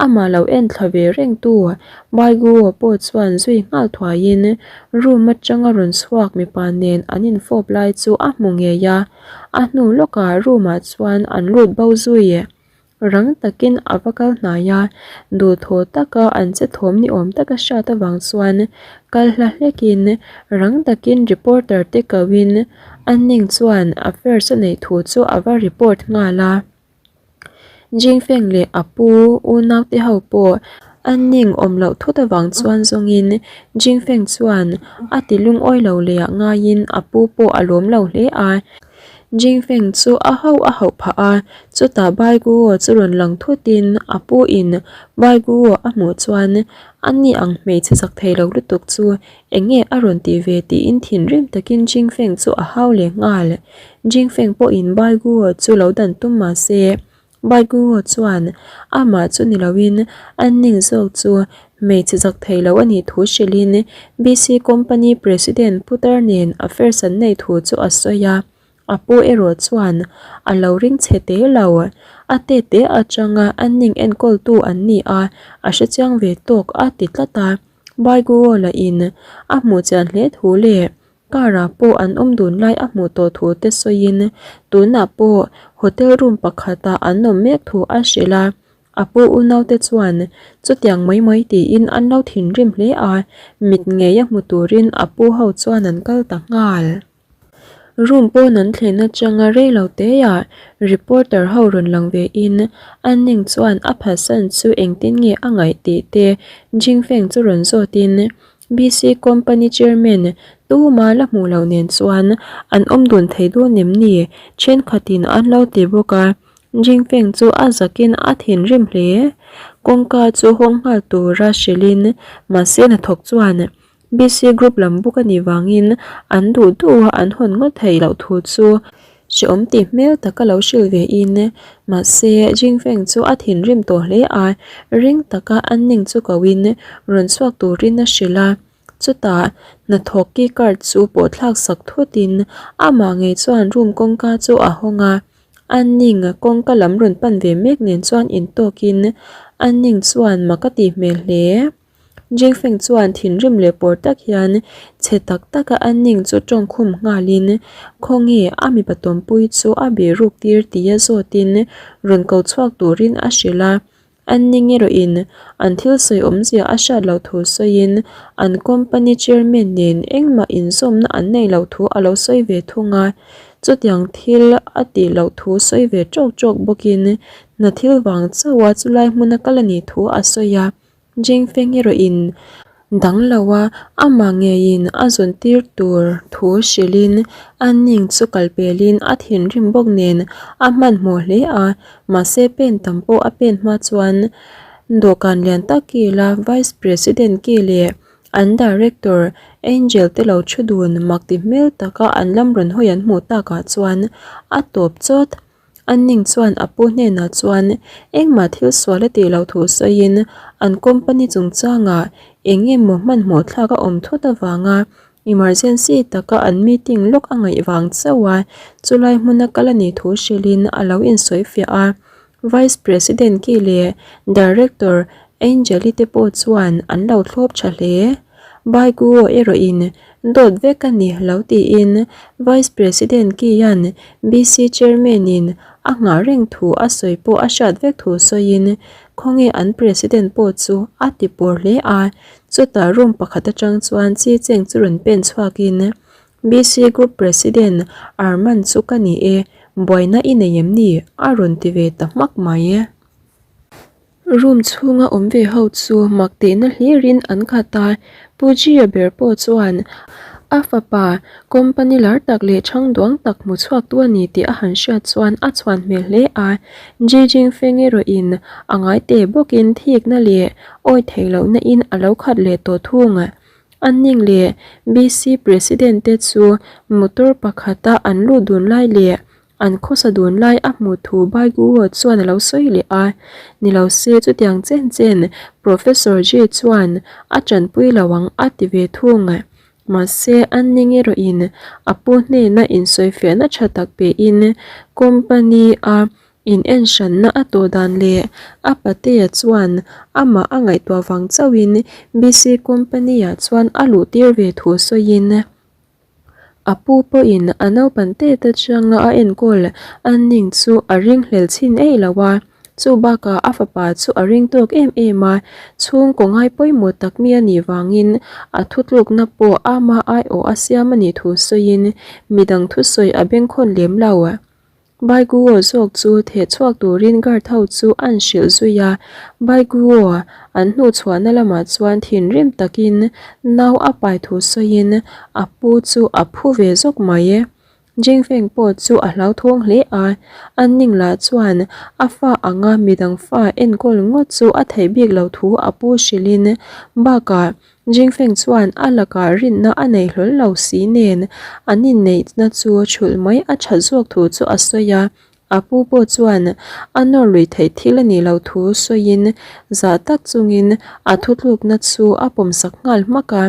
amah lo en thla ve reng tu Baiguo pawh chuan zui nghal thuaiin room atanga rawn chhuak mipa nen an infawp lai chu a hmu ngei a, a hnu lawkah room ah chuan an lut bo zui. Rang takin a va kal hnai a, duhthaw taka an che thawm ni awm taka hriat avang chuan kal hla hlekin rang takin reporter te kohin a ning chuan affairs a neih thu chu a va report nghal a. Jingfeng leh a pu unau te ho pawh a ning awm loh thut avang chuan zawngin Jingfeng chuan a ti lungawi lo leh ah ngaiin a pu pawh a lawm lo hle a. Jingfeng chu a hauh a hauh phah a, chutah Bai Guo chu rawn lang thutin a pu in Bai Guo a hmuh chuan a ni ang hmeichhe chak thei lo lutuk chu eng nge a rawn tih ve tiin thinrim takin Jingfeng chu a hau leh nghal. Jingfeng pawhin Bai Guo chu lo dan tum mah se Bai Guo chuan amah chu ni loin an ning zawk chu hmeichhe zak thei lo a nih thu hrilhin BC Company President Putar nen affairs an neih thu chu a sawi a, a pu erawh chuan a lo ring chhe te lo. A tete atanga an ning enkawltu an ni a, a hrechiang ve tawk a ti tlat a. Bai Guo lahin a hmuh chian hle thu leh Car-ah pawh an awm dun lai a hmuh tawh thu te sawiin tunah pawh hotel room pakhatah an awm mek thu a hrilh a. A pu unaute chuan chutiang mai mai tiin an lo thinrim hle a, mit ngeia hmu turin a pu ho chuan an kal ta nghal. Room pawn an thlen atanga rei lo teah reporter ho rawn lang ve in an ning chuan a phatsan chu engtin nge a ngaih tih te Jingfeng chu rawn zawt in BC company chairman tuma la hmuh loh nen chuan an awm dun thei dawn em ni thenkhat in an lo ti bawk a Jingfeng chu a zakin a thinrim hle. Kawngka chu hawng nghal tura hrilh in mahse hnathawk chuan BC Group lam bawk a nih vangin an duh duh a an hawn ngawt theih loh thu chu hrehawm tih hmel taka lo hrilh ve in mahse Jingfeng chu a thinrim tawh hle a, ring taka an ning chu ko in rawn chhuak turin a hrilh a, chutah hnathawk key card chu pawh thlak sak thut in amah ngei chuan room kawngka chu a hawng a, an ning kawngka lam rawn pan ve mek nen chuan intawk in an ning chuan mak a tih hmel hle. Jingfeng chuan thinrim leh pawr tak hian chhe tak taka a ning chu tawngkhum nghalin khawnge a mipa tawmpui chu a bihruk tir tia zawtin rawn ko chhuak turin a hrilh a. An ning erawhin an thil sawi awmzia a hriat loh thu sawiin an company chairman nen engmah inzawmna an neih loh thu a lo sawi ve thung a. Chutiang thil a tih loh thu sawi ve tawk tawk bawkin hna thil vang chauha chulai hmuna kal a nih thu a sawi a. Jingfeng erawhin dang lo a, amah ngeiin a zawn tir tur thu hrilhin a ning chu kal pelin a thinrim bawk nen a hmanhmawh hle a, mahse pen tam pawh a pen hma chuan dawhkan lian tak kila Vice President ki leh an Director Angel te lo thu dun mak ti hmel taka an lam rawn hawi an hmuh takah chuan a tawp chawt. An ning chuan a pu hnenah chuan engmah thil sual a tih loh thu sawiin an company chungchangah eng emaw hmanhmawh thlak a awm thut avanga emergency taka an meeting lawk a ngaih vang chauh a, chulai hmuna kal a nih thu hrilhin a lo insawifiah a. Vice President Ki leh Director Angel-i te pawh chuan an lo thlawp tha hle. Bai Guo erawhin Dawt vek a ni lo tiin Vice President Kian BC Chairman-in a nghah reng thu a sawi pawh a hriat vek thu sawiin khawnge an President pawh chu a ti pawr hle a, chutah room pakhat atang chuan Chi Cheng chu rawn pen chhuakin BC Group President Arman chu ka ni e, buaina i nei em ni? a rawn ti ve ta hmak mai. Room chhunga awm ve ho chu mak tihna hlirin an khat a, Pu Gia ber pawh chuan a fapa company lar tak leh chhang duang tak hmu chhuak tu a ni tih a han hriat chuan a chhuan hmel hle a, Ji Jingfeng erawhin a ngai teh bawkin thikna leh awi theih lohna in a lo khat leh tawh thung. An ning leh BC President te chu motor pakhata an lut dun lai leh An khawsa dun lai a hmuh thu Baiguo chuan a lo sawi leh a, ni lo se chutiang chen chen Professor Jay chuan a tanpui lo ang a ti ve thung. Mahse, an ning erawhin a pu hnena insawifiahna tha tak pein company-a inenhranna a tawh dan leh a patea chuan amah a ngaihtuah vang chauhin BC company-ah chuan a luhtir ve thu sawiin A pu pawhin a naupan tet atanga a enkawl a ning chu a ringhlel chhin eih lo a, chu bakah a fapa chu a ring tawk em em a, chhungkaw ngai pawimawh tak mi a nih vangin a thutlukna pawh ama aiawh a siam a nih thu sawiin midang thusawi a bengkhawn lem lo. Baiguo zawk chu theh chhuak turin guard ho chu an hrilh zui a, Baiguo an hnuh chhuahna lamah chuan thinrim takin nau a pai thu sawiin a pu chu a phu ve zawk mai. Jingfeng pawh chu a hlauthawng hle a, a ning lah chuan a fa anga midang fa enkawl ngawt chu a theih bik loh thu a pu hrilhin bakah Jingfeng chuan a lakah rinna a nei hlawl lo si nen an inneihna chu chhulh mai a that zawk thu chu a sawi a, a pu pawh chuan a nawr lui theih thil a nih loh thu sawiin zah tak chungin a thutlukna chu a pawmsak nghal hmak a.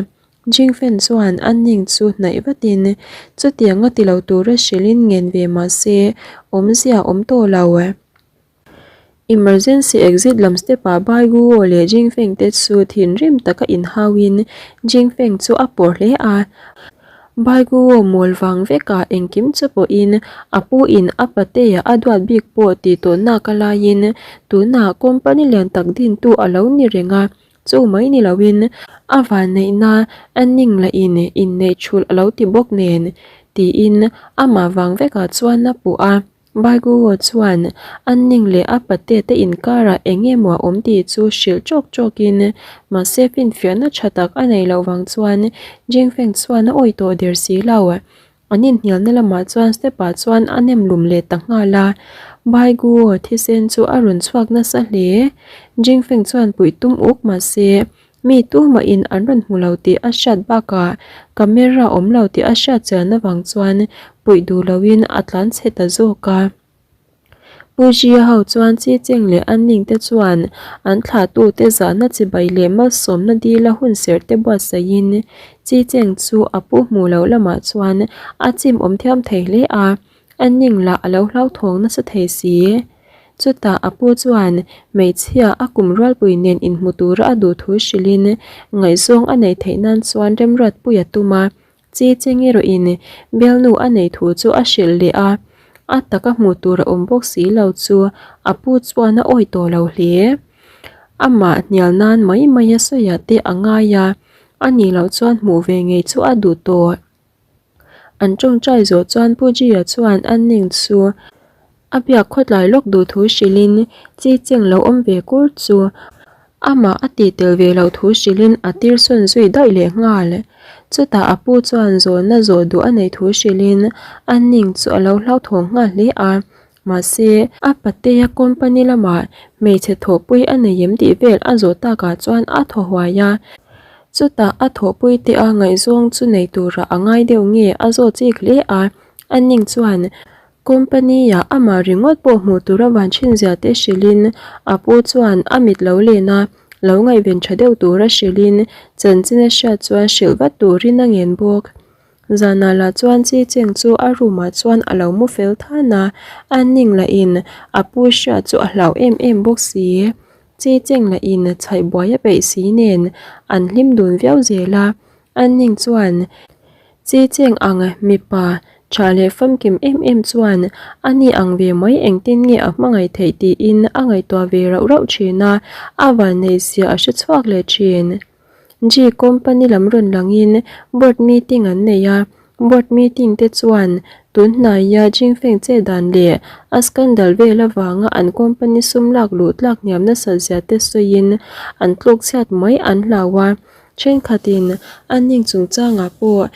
Jingfeng chuan a ning chu hnaih vatin chutiang a ti lo tura hrilhin ngen ve mah se awmzia awm tawh lo. Emergency exit lam step ah Bai Guo leh Jingfeng te chu thinrim taka inhauin Jingfeng chu a pawr hle a. Baiguo mawl vang vekah engkim chu pawhin a pu in a patea a duat bik pawh tih tawh nak a laiin tunah company lian tak dintu a lo ni reng a, chu mai ni loin a vanneihna a ning lah in inneih thulh a lo ti bawk nen tiin amah vang vekah chuan a puh a. Baiguo chuan a ning leh a pate te inkarah eng emaw a awm tih chu hrilh tawk tawkin mahse finfiahna tha tak a neih loh vang chuan Jingfeng chuan a awih tawh der si lo. An inhnialna lamah chuan step ah chuan a nem lum leh ta nghal a, Baiguo thisen chu a rawn chhuak nasa hle. Jingfeng chuan puih tum uk mahse Mi tumahin an rawn hmu lo tih a hriat bakah camera awm lo tih a hriat chian avang chuan puih duh loin a tlan chhe ta zawk a. Pu Jia ho chuan Chi Cheng leh an ning te chuan an thlahtute zahna chibai leh malsawmna dila hun serh te buatsaihin Chi Cheng chu a pu hmuh loh lamah chuan a chim awm thiam thei hle a. A ning lah a lo hlauthawng nasa thei si. Chutah a pu chuan hmeichhia a kum rualpui nen inhmu tura a duh thu hrilhin ngaihzawng a neih theih nan chuan remruatpui a tum a, chi cheng erawhin bialnu a neih thu chu a hrilh leh a, a taka hmuh tur a awm bawk si lo chu a pu chuan a awih tawh lo hle. Amah hnial nan mai mai a sawiah te a ngai a, a nih loh chuan hmuh ve ngei chu a duh tawh. An tawngtai zawh chuan Pu Gia chuan an ning chu a biak khawtlai lawk duh thu hrilhin chi cheng lo awm ve kur chu amah a tih tel ve loh thu hrilhin a tir sawn zui daih leh nghal. Chutah a pu chuan zawhna zawh duh a neih thu hrilhin an ning chu a lo hlauthawng nghal hle a. Mahse, a patea company lamah hmeichhe thawhpui a nei em tih vel a zawh takah chuan a thaw huai a. Chutah a thawhpui te a ngaihzawng chu nei turah a ngai deuh nge a zawt chik hle a. A ning chuan company-ah amah ringawt pawh hmuh tur a van thin zia te hrilhin a pu chuan a mit lo len a, lo ngaihven tha deuh tura hrilhin chanchin a hriat chuan hrilh vat turin a ngen bawk. Zanah lah chuan Chi Cheng chu a room ah chuan a lo mu fel than a, a ning lah in a pu hriat chu a hlau em em bawk si. Chi Cheng lah in chhaih buai a peih si nen an hlim dun viau zel a, a ning chuan Chi Cheng ang mipa tha leh famkim em em chuan a ni ang ve mai engtin nge a hmangaih theih tiin a ngaihtuah ve rauh rauh thin a, a vanneih zia a hre chhuak leh thin. G company lam rawn langin board meeting an nei a, board meeting te chuan tun hnaia Jingfeng che dan leh a scandal vel avanga an company sum lak luh tlak hniam nasat zia te sawiin an tluk chhiat mai an hlau a, thenkhatin an ning chungchangah pawh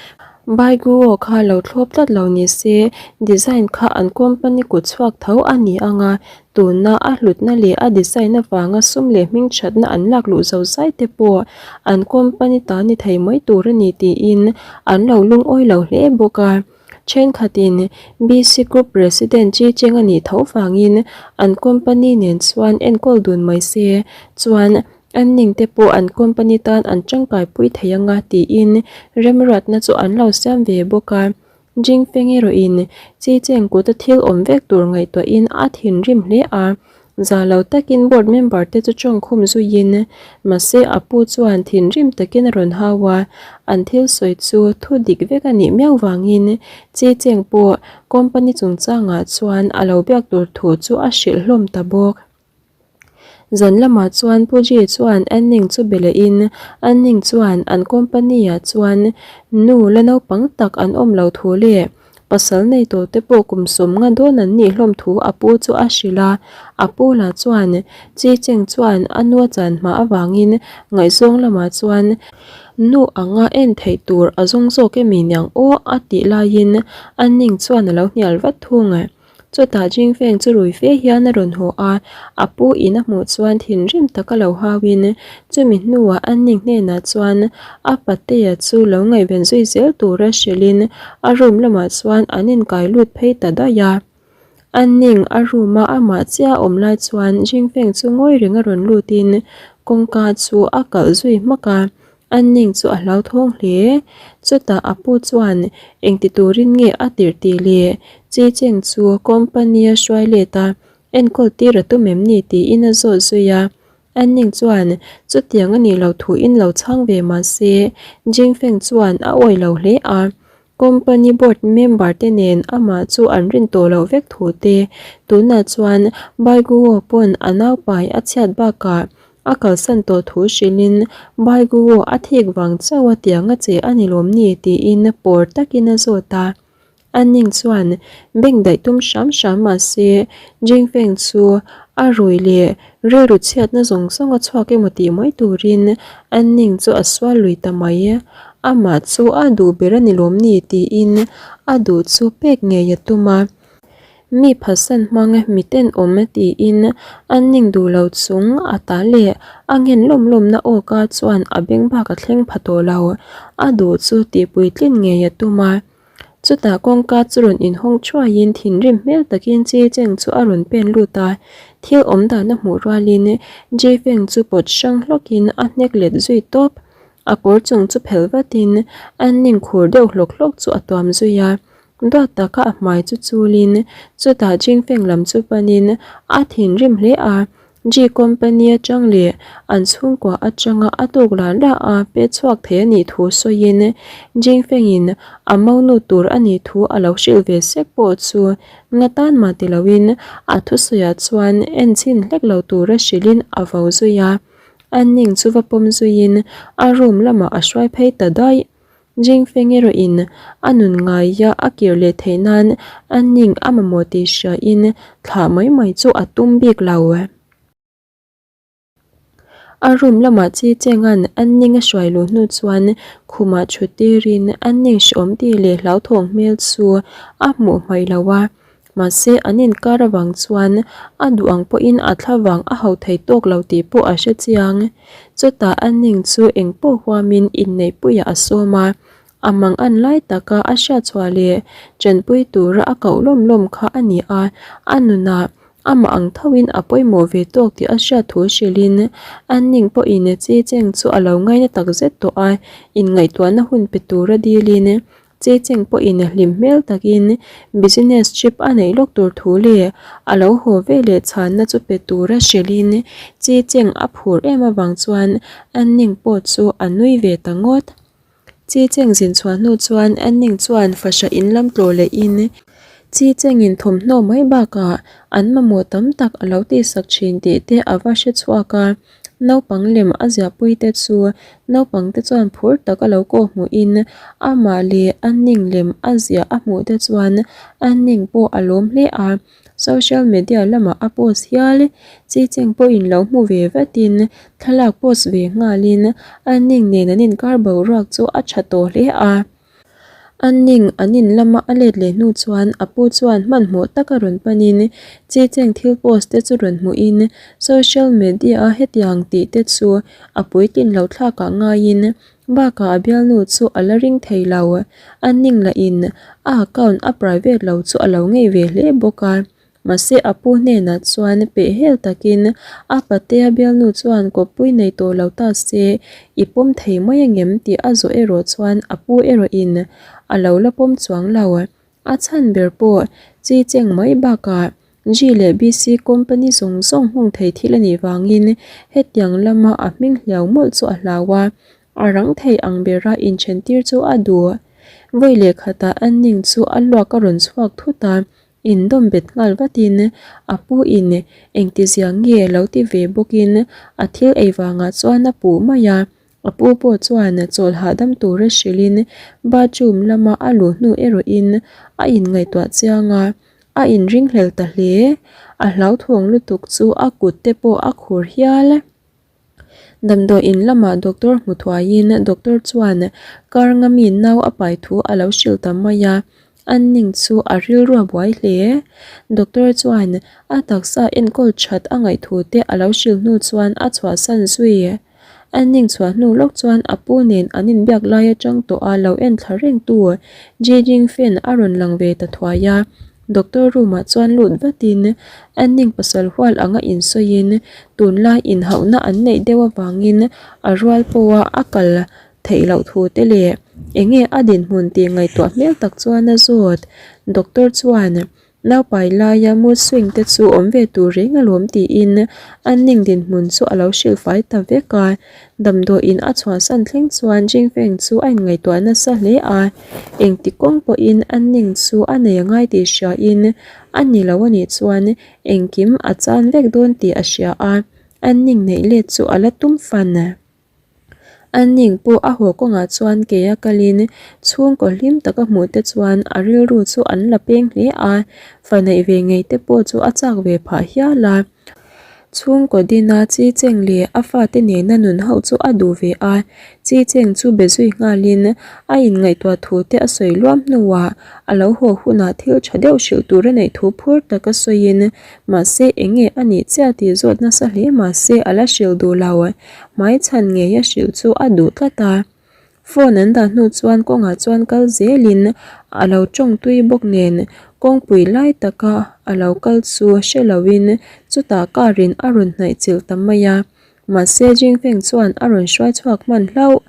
Baiguo kha lo thlawp tlat lo ni se design kha an company kut chhuak tho a ni ang a, Tuna a hlutna leh a design avanga sum leh hmingthatna an lak luh zo zai te pawh an company ta ni thei mai tur a ni tiin an lo lungawi lo hle bawk a. Thenkhatin BC Group President Chi Cheng a nih tho vangin an company nen chuan enkawl dun mai se chuan an ning te pawh an company tan an tangkai pui thei anga tiin remruatna chu an lo siam ve bawk a. Jingfeng erawhin Chi Cheng kuta thil awm vek tur ngaihtuahin a thinrim hle a, za lo takin board member te chu tawngkhum zuiin mahse a pu chuan thinrim takin a rawn hau a, an thil sawi chu thu dik vek a nih miau vangin Chi Cheng pawh company chungchangah chuan a lo biak tur thu chu a hrilh hlawm ta bawk. Zan lamah chuan Pu Ji chuan Anning chu be lehin Anning chuan an company ah chuan nu la naupang tak an awm lo thu leh pasal nei tawh te pawh kum sawm nga dawn an nih hlawm thu a pu chu a hrilh a. A pu lah chuan Chi Cheng chuan a nu a chan hma avangin ngaihzawng lamah chuan nu anga en theih tur a zawng zawk emi niang aw a tih laiin Anning chuan a lo hnial vat thung. Chutah Jingfeng chu rui fe hian a rawn haw a, a pu in a hmuh chuan thinrim taka lo hauin chumi hnuah an ning hnenah chuan a patea chu lo ngaihven zui zel tura hrilhin a room lamah chuan an inkai lut phei ta daih a. An ning a room a amah chiah a awm lai chuan Jingfeng chu ngawi reng a rawn lutin kawngka chu a kalh zui hmak a, An ning chu a hlauthawng hle. Chutah a pu chuan engti turin nge a tirh tih leh Chi Cheng chu company a hruai let a, enkawl tir a tum em ni tiin a zawt zui a. An ning chuan chutiang a nih loh thuin lo chhang ve mahse Jingfeng chuan a awih lo hle a. Company board member te nen amah chu an rin tawh loh vek thu te, tunah chuan Baiguo pawn a naupai a chhiat bakah a kalsan tawh thu hrilhin Baiguo a thik vang chauh a tiang a che a ni lawm ni tiin pawr takin a zawt a. A ning chuan bank daih tum hram hram mah se Jingfeng chu a rui leh rilru chhiatna zawng zawng a chhuak emaw tih mai turin a ning chu a sual lui ta mai. Amah chu a duh ber a ni lawm ni tiin a duh chu pek ngei a tum a. Mi phatsan hmang mi tenawm tiin a ning duh lo chung a ta leh a ngen lawm lawmna awka chuan a beng bak a thleng pha tawh lo. A duh chu tihpuitlin ngei a tum a. Chutah kawngka chu rawn inhawng thuaiin thinrim hmel takin Chi Cheng chu a rawn pen lut a, thil awm dan a hmuh rualin Ji Feng chu pawt hrang hlawkin a hnek let zui tawp. A kawr chung chu phelh vatin a ning khur deuh hlawk hlawk chu a tuam zui a, duat taka a hmai chu chulin chutah Jing Feng lam chu panin a thinrim hle a. G Company atang leh an chhungkua atanga a tuk lah lah a pe chhuak thei a nih thu sawiin Jingfeng-in a monu tur a nih thu a lo hrilh ve sek pawh chu nga tan mah ti loin a thusawiah chuan en chhin hlek lo tura hrilhin a vo zui a, a ning chu va pawm zuiin a room lamah a hruai phei ta daih. Jingfeng erawhin a nun ngaia a kir leh theih nan a ning a mamawh tih hriain thlah mai mai chu a tum bik lo. A room lamah chi chenga'n a ning a hruai luh hnu chuan khumah thut tirin a ning hreawm tih leh hlauthawng hmel chu a hmuh hmaih lo a. Mahse an inkar avang chuan a duh ang pawhin a thla vang a hau thei tawk lo tih pawh a hre chiang. Chutah a ning chu eng pawh huamin inneihpuiah a sawm a, a mang an lai taka a hriatchhuah leh tanpui tura a koh lawm lawm kha a ni a, a nunah amah ang thoin a pawimawh ve tawk tih a hriat thu hrilhin a ning pawhin chi cheng chu a lo ngaina takzet tawh a, inngaihtuahna hun pe tura dilin Che cheng pawhin hlim hmel takin business trip a neih lawk tur thu leh a lo haw ve leh chhanna chu pe tura hrilhin Che cheng a phur em avang chuan Anning pawh chu a nui ve ta ngawt. Che cheng zin chhuah hnu chuan Anning chuan fahrah in lam tlawh lehin Che chengin thawmhnaw mai bakah an mamawh tam tak a lo tihsak thin tih te a va hre chhuak a. Naupang lem a ziahpui te chu naupang te chuan phur tak a lo kawh hmuhin amah leh a ning lem a ziah a hmuh te chuan a ning pawh a lawm hle a, social media lamah a post hial. Chi cheng pawhin lo hmu ve vatin thlalak post ve nghalin a ning nen an inkar boruak chu a tha tawh hle a. A ning an in lama a let leh hnu chuan a pu chuan hmanhmawh taka rawn panin chi cheng thil post te chu rawn hmuhin social media a hetiang tih te chu a puitlin lo thlakah ngaiin bakah a bialnu chu a la ring thei lo. A ning lahin a account a private lo chu a lo ngei ve hle bawk a. Mahse a pu hnenah chuan pehhel takin a patea bialnu chuan kawppui nei tawh lo ta se i pawm thei mai angem tih a zawh erawh chuan a pu erawhin a lo la pawm chuang lo. A chhan ber pawh chi cheng mai bakah G leh BC company zawng zawng hmung thei thil a nih vangin hetiang lama a hming hliau mawlh chu a hlau a, a rang thei ang bera inthentir chu a duh. Vawi leh khatah a ning chu a luak a rawn chhuak thut a, Indawm bet nghal vatin a pu in engtizia nge lo ti ve bawkin a thil ei vangah chuan a puh mai a, a pu pawh chuan chawl hahdam tura hrilhin bathroom lama a luh hnu erawhin a inngaihtuah chiang a, a inringhlel ta hle. A hlauthawng lutuk chu a kut te pawh a khur hial. Damdawi in lamah doctor hmu thuaiin doctor chuan kar nga mi nau a pai thu a lo hrilh ta mai a, a ning chu a rilru a buai hle. Doctor chuan a taksa enkawl that a ngaih thu te a lo hrilh hnu chuan a chhuahsan zui. A ning chhuah hnu lawk chuan a pu nen an inbiak lai atang tawh a lo en thla reng tu Ji Jingfen a rawn lang ve ta thuai a. Doctor room ah chuan lut vatin Anning pasal hual anga insawiin tunlai inhauhna an neih deuh avangin a rual pawha a kal theih loh thu te leh enge a dinhmun tih ngaihtuah hmel tak chuan a zawt. Doctor chuan. Naupai laia mood swing te chu awm ve tur reng alawm tiin an ning dinhmun chu a lo hrilhfai ta vek a. Damdawiin a chhuahsan thleng chuan Jingfeng chu a inngaihtuah nasa hle a, engti kawng pawhin an ning chu a nei a ngai tih hriain a ni lo a nih chuan engkim a chan vek dawn tih a hria a, an ning neih let chu a la tum fan. An ning pawh a haw kawngah chuan ke a kalin chhungkaw hlim taka hmuh te chuan a rilru chu an la peng hle a, fa neih ve ngei te pawh chu a chak ve phah hial a. Chhungkaw dina chi cheng leh a fate nena nun ho chu a duh ve a, chi cheng chu be zui nghalin a inngaihtuah thu te a sawi luam hnuah a lo haw hunah thil tha deuh hrilh tur a neih thu phur taka sawiin mahse eng nge a nih chiah tih zawt nasa hle mahse a la hrilh duh lo. Hmaichhan ngei a hrilh chu a duh tlat a. Phone an dah hnu chuan kawngah chuan kal zelin a lo tawng tui bawk nen kawngpui lai taka a lo kal chu hre loin chutah car in a rawn hnaih chilh ta mai a. Mahse Jingfeng chuan a rawn hruai chhuak hman hlauh.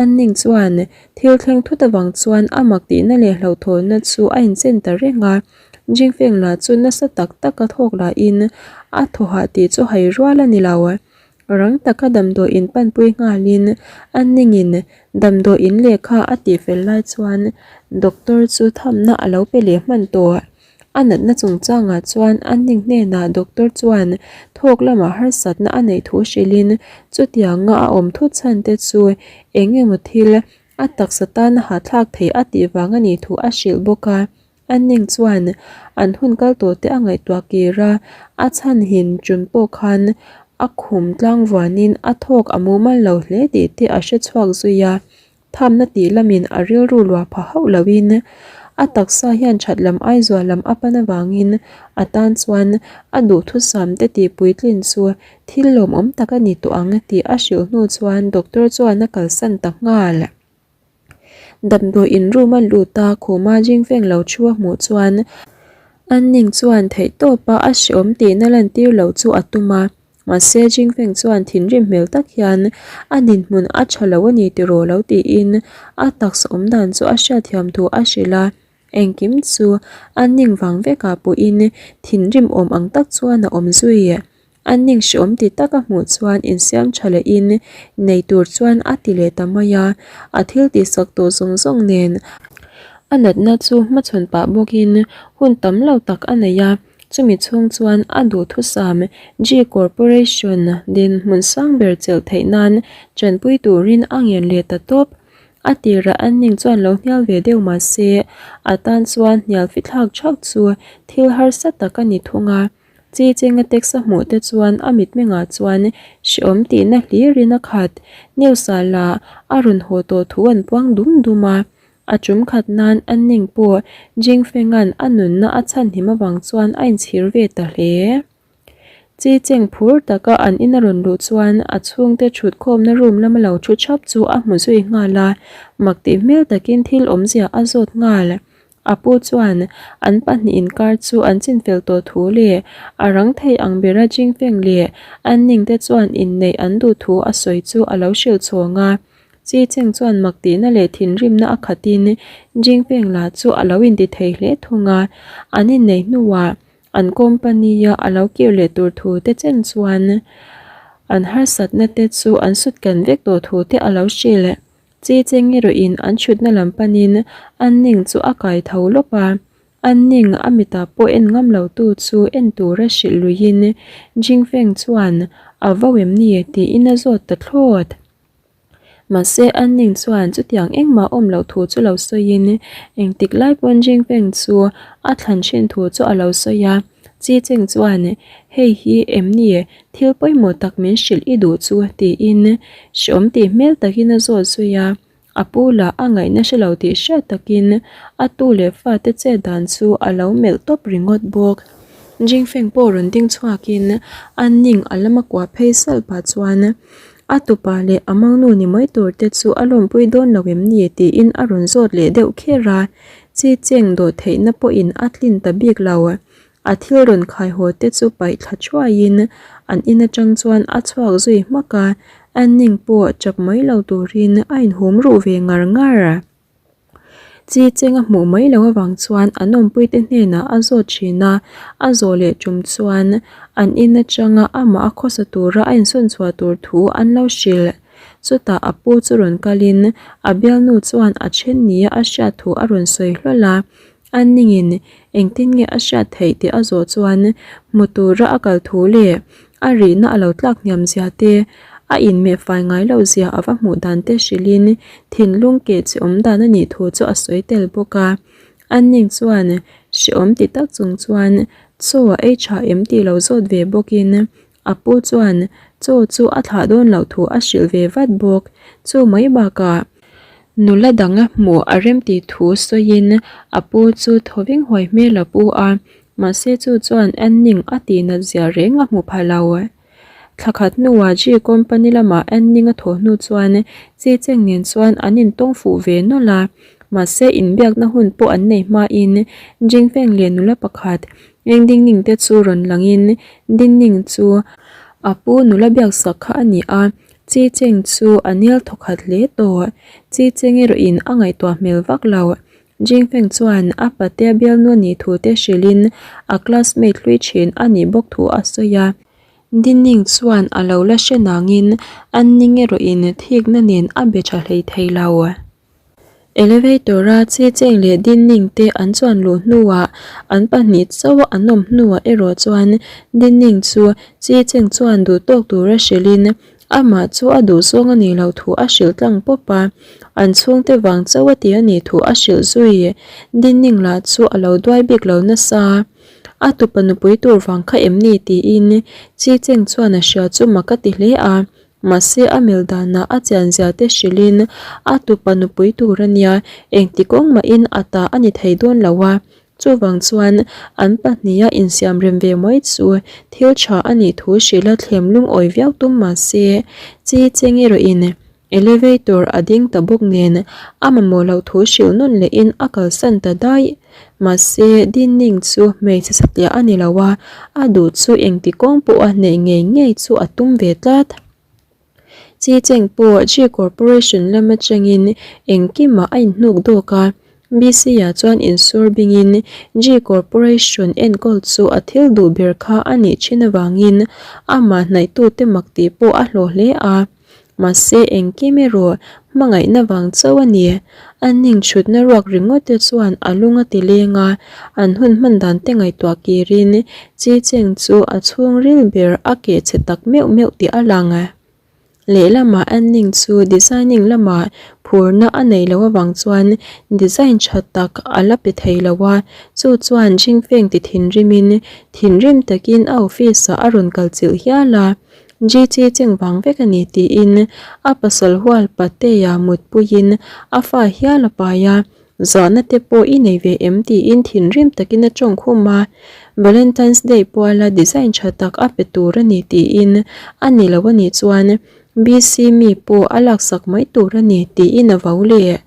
An ning chuan thil thleng thut avang chuan a mak tihna leh hlauhthawnna chu a inchen ta reng a. Jingfeng lah chu nasa tak taka thawk lahin a thaw hah tih chu hai rual a ni lo. Rang taka damdawiin panpui nghalin a ningin damdawiin lehkha a tihfel lai chuan doctor chu thamna a lo pe leh hman tawh. A natna chungchangah chuan a ning hnenah doctor chuan thawk lamah harsatna a neih thu hrilhin chutianga a awm thut chhan te chu eng emaw thil a taksa tana hahthlak thei a tih vang a nih thu a hrilh bawk a. A ning chuan an hun kal tawh te a ngaihtuah kir a, a chhan hin chun pawh khan a khum tlang vuanin a thawk a mumal lo hle tih te a hre chhuak zui a. Thamna tih lamin a rilru luah pha hauh loin a taksa hian that lam ai zual lam a pan avangin a tan chuan a duhthusam te tih puitlin chu thil lawmawm tak a ni tawh ang tih a hrilh hnu chuan doctor chuan a kalsan ta nghal. Damdawiin room a lut a, khuma Jingfeng lo thu a hmuh chuan an ning chuan theihtawpa a hreawm tihna lantir loh chu a tum a. Mahse Jingfeng chuan thinrim hmel tak hian a dinhmun a tha lo a ni tiraw lo tiin a taksa awm dan chu a hriatthiam thu a hrilh a. Engkim chu a ning vang vekah pawhin thinrim awm ang tak chuan a awm zui. A ning hreawm ti tak a hmuh chuan insiam tha lehin nei tur chuan a ti leh ta mai a, a thil tihsak tawh zawng zawng nen a natna chu hmachhawn pah bawkin hun tam lo tak a nei a, chumi chhung chuan a duhthusam G Corporation dinhmun sang ber chelh theih nan tanpui turin a ngen leh ta tawp. A tirah an ning chuan lo hnial ve deuh mah se a tan chuan hnial fithlak thak chu thil harsa tak a ni thung a. Chi chenga text a hmuh te chuan a mitmengah chuan hreawm tihna hlirin a khat. News-ah lah a rawn haw tawh thu an puang dum dum a. A tum khat nan an ning pawh Jingfenga'n a nunna a chhanhim avang chuan a inchhir ve ta hle. Chi cheng phur taka an in a rawn luh chuan a chhungte thut khawmna room lama lo thu thap chu a hmu zui nghal a, mak tih hmel takin thil awmzia a zawt nghal. A pu chuan an pahnih inkar chu an chinfel tawh thu leh a rang thei ang bera Jingfeng leh an ningte chuan inneih an duh thu a sawi chu a lo hrilh chhawng a. Chi Cheng chuan mak tihna leh thinrimna a khatin Jingfeng lah chu a lo inti thei hle thung a, an inneih hnuah an company-a a lo kir leh tur thu te chen chuan an harsatna te chu an sut kan vek tawh thu te a lo hrilh. Chi cheng erawhin an chhutna lam panin an ning chu a kai tho lawp a, an ning a mitah pawh en ngam lo tu chu en tura hrilh luiin Jingfeng chuan a vo em ni tiin a zawt ta thlawt. Mahse an ning chuan chutiang engmah awm loh thu chu lo sawiin engtik lai pawn Jingfeng chu a thlan thin thu chu a lo sawi a. Chi Cheng chuan, Hei hi em ni, thil pawimawh tak min hrilh i duh chu, tiin hreawm tih hmel takin a zawt zui a. A pu lah a ngaihna hre lo tih hriat takin a tu leh fate chet dan chu a lo melh tawp ringawt bawk. Jingfeng pawh rawn ding chhuakin a ning a lama kuah phei salh pah chuan a tupa leh a mangnu ni mai tur te chu a lawmpui dawn lo em ni tiin a rawn zawt leh deuh kher a. Chi cheng dawh theihna pawhin a tlin ta bik lo. A thil rawn khai haw te chu paih thla thuaiin an in atang chuan a chhuak zui hmak a, Anning pawh chap mai lo turin a inhum ruh ve ngar ngar. Chi cheng a hmuh mai loh avang chuan an awmpuite hnenah a zawt thin a, a zawh leh tum chuan an in atanga amah a khawsa tura a insawn chhuah tur thu an lo hrilh. Chutah a pu chu rawn kalin a bialnu chuan a then nia a hriat thu a rawn sawi hlawl a, A ningin engtin nge a hriat theih tih a zawh chuan hmu tura a kal thu leh a rihna a lo tlak hniam zia te, a inmeh fai ngai loh zia a va hmuh dan te hrilhin thinlung keh chi awm dan a nih thu chu a sawi tel bawk a. A ning chuan hrehawm ti tak chung chuan chaw a ei tha em tih lo zawt ve bawkin a pu chuan chaw chu a thlah dawn loh thu a hrilh ve vat bawk. Chu mai bakah Nula dang a hmuh a rem tih thu sawiin a pu chu thawveng huai hmel a pu a, mahse chu chuan Anning a tihnat zia reng a hmu pha lo. Thla khat hnuah G company lamah Anning a thawh hnu chuan Chi Cheng nen chuan an intawng fuh ve nawlh a, mahse inbiakna hun pawh an nei hmain Jingfeng leh nula pakhat Eng Dingning te chu rawn langin Dingning chu a pu nula biaksak kha a ni a, Chi Cheng chu a nel thawkhat hle tawh. Chi Cheng erawhin a ngaihtuah hmel vak lo. Jing Feng chuan a patea bialnu a nih thu te hrilhin a classmate hlui thin a nih bawk thu a sawi a. Dinning chuan a lo la hre nangin an ning erawhin thikna nen a be tha hlei thei lo. Elevator-a Chi Cheng leh Dinning te an chuan luh hnuah an pahnih chauh an awm hnuah erawh chuan Dinning chu Chi Cheng chuan duh tawk tura hrilhin amah chu a duh zawng a nih loh thu a hrilh tlang pawp a, an chhungte vang chauh a ti a nih thu a hrilh zui. Dinning lah chu a lo duai bik lo nasa. A tupa nupui tur vang kha em ni tiin Chi Cheng chuan a hria chu mak a ti hle a. Mahse a mil danah a chian zia te hrilhin a tupa nupui tur a nia, engti kawng mahin a ta a ni thei dawn lo a. Chuvang chuan an pahniha insiam rem ve mai chu thil tha a nih thu hrilh a thlem lungawi viau tum mahse chi cheng erawhin elevator a ding ta bawk nen a mamawh loh thu hrilh nawn lehin a kalsan ta daih. Mahse Dinning chu hmeichhe satliah a ni lo a, a duh chu engti kawng pawha neih ngei ngei chu a tum ve tlat. Chi Cheng pawh G Corporation lam atangin engkimah a inhnuk dawk a, BC-ah chuan insur bingin G Corporation enkawl chu a thil duh ber kha a nih thin avangin amah hnaihtute mak tih pawh a hlawh hle a. Mahse engkim erawh hmangaihna vang chauh a ni. An inchhutna ruak ringawt te chuan a lung a ti leng a, an hun hman dan te ngaihtuah kirin Chi Cheng chu a chhungril ber a keh chhe tak meuh meuh tih a lang. Lehlamah an ning chu designing lamah phurna a neih loh avang chuan design tha tak a la pe thei lo a, chu chuan Jingfeng ti thinrimin thinrim takin a office ah a rawn kal chilh hial a. GT cheng vang vek a ni tiin a pasal hual Patea mutpuiin a fa hial a pai a, zahna te pawh i nei ve em tiin thinrim takin a tawng khum a, Valentine's Day puala design tha tak a pe tur a ni tiin a ni lo a nih chuan BC mi pawh a laksak mai tur a ni tiin a vo leh.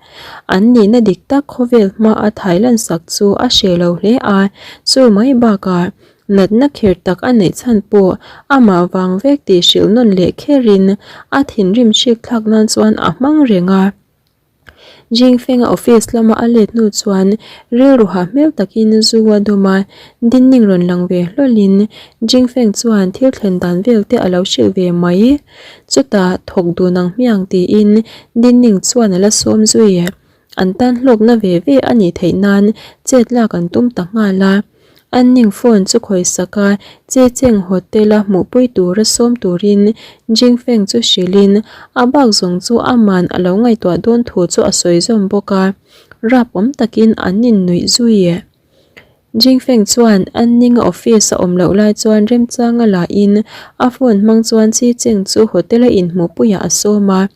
An nihna dik tak khawvel hmaa thailansak chu a hreh lo hle a, chu mai bakah Natna kher tak a neih chhan pawh amah vang vek tih hrilh nawn leh kherin a thinrim hrik thlak nan chuan a hmang reng a. Jingfenga office lama a let hnu chuan rilru hah hmel takin zu a dawm a, Dinning rawn lang ve hlawlin Jingfeng chuan thil thlen dan vel te a lo hrilh ve mai. Chutah thawk dun ang hmiang tiin Dinning chuan a la sawm zui. An tan hlawkna ve ve a nih theih nan chet lak an tum ta nghal a. An ning phone chu khawisak a, Che Cheng hotel a hmuhpui tura sawm turin Jingfeng chu hrilhin a bak zawng chu aman a lo ngaihtuah dawn thu chu a sawi zawm bawk a. Rap awm takin an innuih zui. Jingfeng chuan an ninga office a awm loh lai chuan remchanga la in a phone hmang chuan Chi Cheng chu hotel a inhmuhpuiah a sawm a.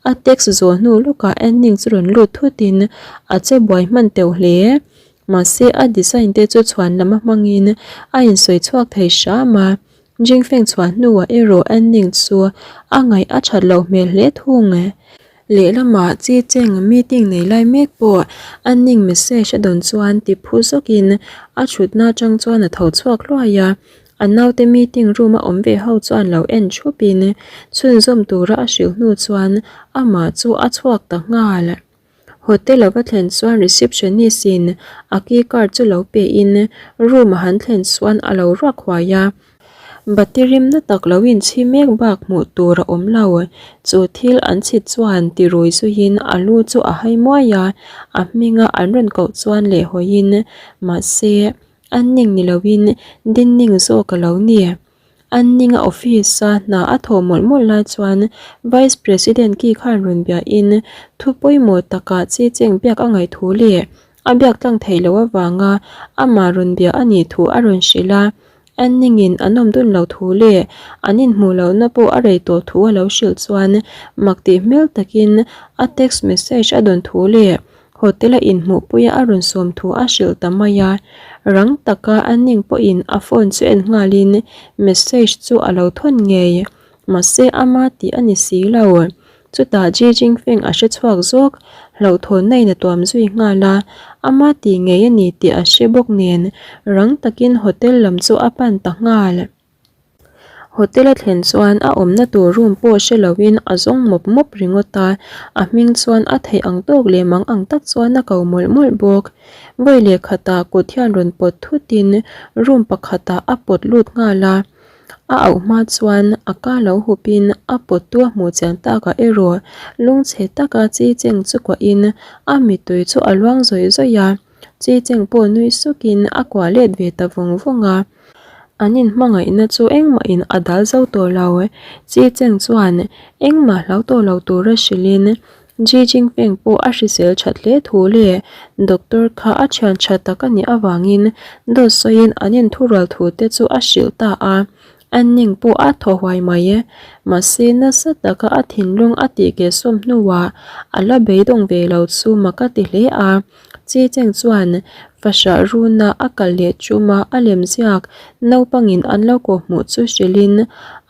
A text zawh hnu lawkah Anning chu rawn lut thutin a che buai hman teuh hle. Mahse a design te chu chhuan lam a hmangin a insawi chhuak thei hram a. Jingfeng chhuah hnuah erawh Anning chu a ngaih a that loh hmel hle thung. Lehlamah Chi Cheng meeting nei lai mek pawh Anning message a dawn chuan ti phu zawkin a thutna atang chuan a tho chhuak hluai a. A naute meeting room a awm ve ho chuan lo en thup in chhunzawm tura a hrilh hnu chuan amah chu a chhuak ta nghal. Hotel a va thlen chuan receptionist in a key card chu lo pe in room a han thlen chuan a lo ruak huai a. Bati rimna tak lo inchhi mek bak hmuh tur a awm lo. Chu thil an chhit chuan ti rui zuiin a lu chu a hai muai a, a hminga an rawn koh chuan leh hawiin mahse an ning ni loin dinning zawk a lo ni. An ninga office a hna a thawh mawlh mawlh lai chuan Vice President ki khan rawn biahin thu pawimawh takah chi cheng biak a ngaih thu leh a biak tlang theih loh avanga amah rawn bia a nih thu a rawn hrilh a. An ningin an awm dun loh thu leh an inhmuh lohna pawh a rei tawh thu a lo hrilh chuan mak tih hmel takin a text message a dawn thu leh Hotel a inhmuhpuia a rawn sawm thu a hrilh ta mai a, rang taka a ning pawhin a phone chu en nghalin message chu a lo thawn ngei. Mahse ama tih a ni si lo. Chutah Ji Jingfeng a hre chhuak zawk, hlauhthawnna in a tuam zui nghal a, ama tih ngei a ni tih a hre bawk nen rang takin hotel lam chu a pan ta nghal. Hotel a thlen chuan a awmna tur room pawh hre loin a zawng mawp mawp ringawt a, a hming chuan a theih ang tawk leh mang ang tak chuan a ko mawlh mawlh bawk. Vawi leh khatah kut hian rawn pawt thutin room pakhatah a pawt lut nghal a, a auh hma chuan a ka lo hupin a pawttu a hmuh chian takah erawh lungchhe taka chi cheng chu kuahin a mittui chu a luang zawih zawih a. Chi Cheng pawh nui sukin a kuah let ve ta vawng vawng a, an inhmangaihna chu engmahin a dal zo tawh lo. Chi Cheng chuan engmah hlau tawh lo tura hrilhin Ji Jingpeng pawh a hrisel that hle thu leh doctor kha a thian tha tak a nih avangin dawt sawiin an inthurual thu te chu a hrilh ta a. An ning pawh a thaw huai mai e. Mahse nasa taka a thinlung a tih keh sawm hnuah a la beidawng ve lo chu mak a ti hle a. Chi Cheng chuan fahrah runa a kal leh chuma a lem ziak naupangin an lo kawh hmuh chu hrilhin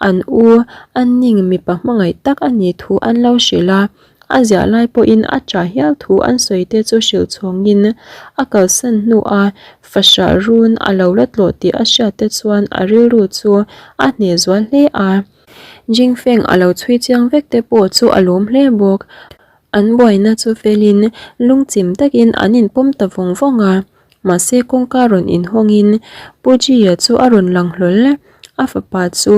an u an ning mipa hmangaih tak a nih thu an lo hrilh a. A ziah lai pawhin a ṭah hial thu an sawi te chu hrilh chhawngin a kalsan hnua fahrah run a lo la tlawh tih a hriat te chuan a rilru chu a hneh zual hle a. Jingfeng a lo chhui chiang vek te pawh chu a lawm hle bawk. An buaina chu felin lungchim takin an inpawm ta vawng vawng a, mahse kawngka rawn inhawngin Pu Ji-a chu a rawn lang hlawl. A fapa chu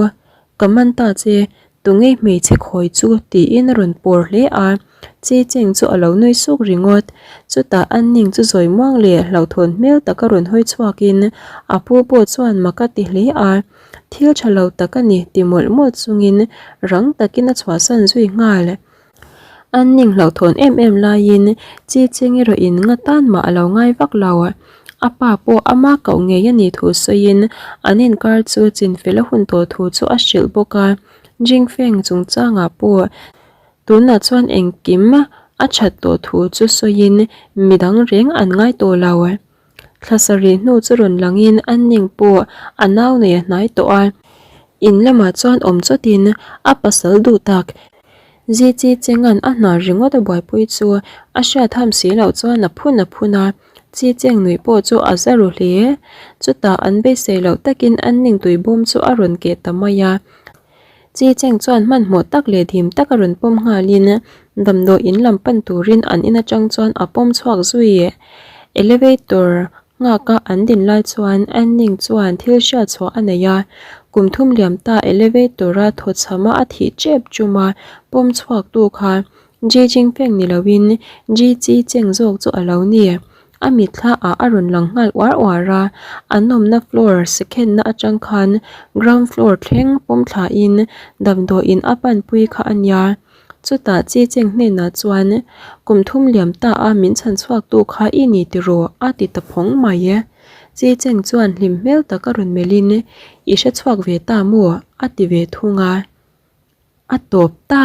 Ka man ta che, tunge hmeichhe khawi chu tiin a rawn pawr hle a, Chi Cheng chu a lo nui suk ringawt. Chutah an ning chu zawi muang leh hlauhthawn hmel taka rawn hawi chhuakin a pu pawh chuan mak a ti hle a, thil tha lo tak a ni ti mawlh mawlh chungin rang takin a chhuahsan zui nghal. An ning hlauhthawn em em laiin Chi Cheng erawhin nga tan mah a lo ngai vak lo. A pa pawh ama koh ngei a nih thu sawiin an inkar chu chinfel a hun tawh thu chu a hrilh bawk a. Jingfeng chungchangah pawh tunah chuan engkim a that tawh thu chu sawiin midang reng an ngai tawh lo. Thla sarih hnu chu rawn langin an ning pawh a nau nei a hnai tawh a, in lamah chuan awm chawtin a pasal duh tak Zichi Chenga'n a hna ringawt a buaipui chu a hriat ham si loh chuan a phun a phun a, Chi Cheng nuih pawh chu a za ru hle. Chutah an beisei loh takin an ning tui bawm chu a rawn keh ta mai a. Chi Cheng chuan hmanhmawh tak leh dim taka rawn pawm nghalin damdawi in lam pan turin an in atang chuan a pawm chhuak zui. Elevator nghaka an din lai chuan Anning chuan thil hriat chhuah a nei a, kum thum liam ta elevator-a thawchhama a thih tep chuma pawm chhuak tu kha Ji Jingfeng ni loin Ji Chi Cheng zawk chu a lo ni. A mitthla ah a rawn lang nghal uar uar a, an awmna floor sekhenna atang khan ground floor thleng pawm thlain damdawiin a panpui kha a nia. Chutah Chi Cheng hnenah chuan, Kum thum liam ta a min chhan chhuak tu kha i ni tiraw? a ti ta phawng mai. Chi Cheng chuan hlim hmel tak a rawn melhin, I hre chhuak ve ta maw? a ti ve thung a. A tawp ta!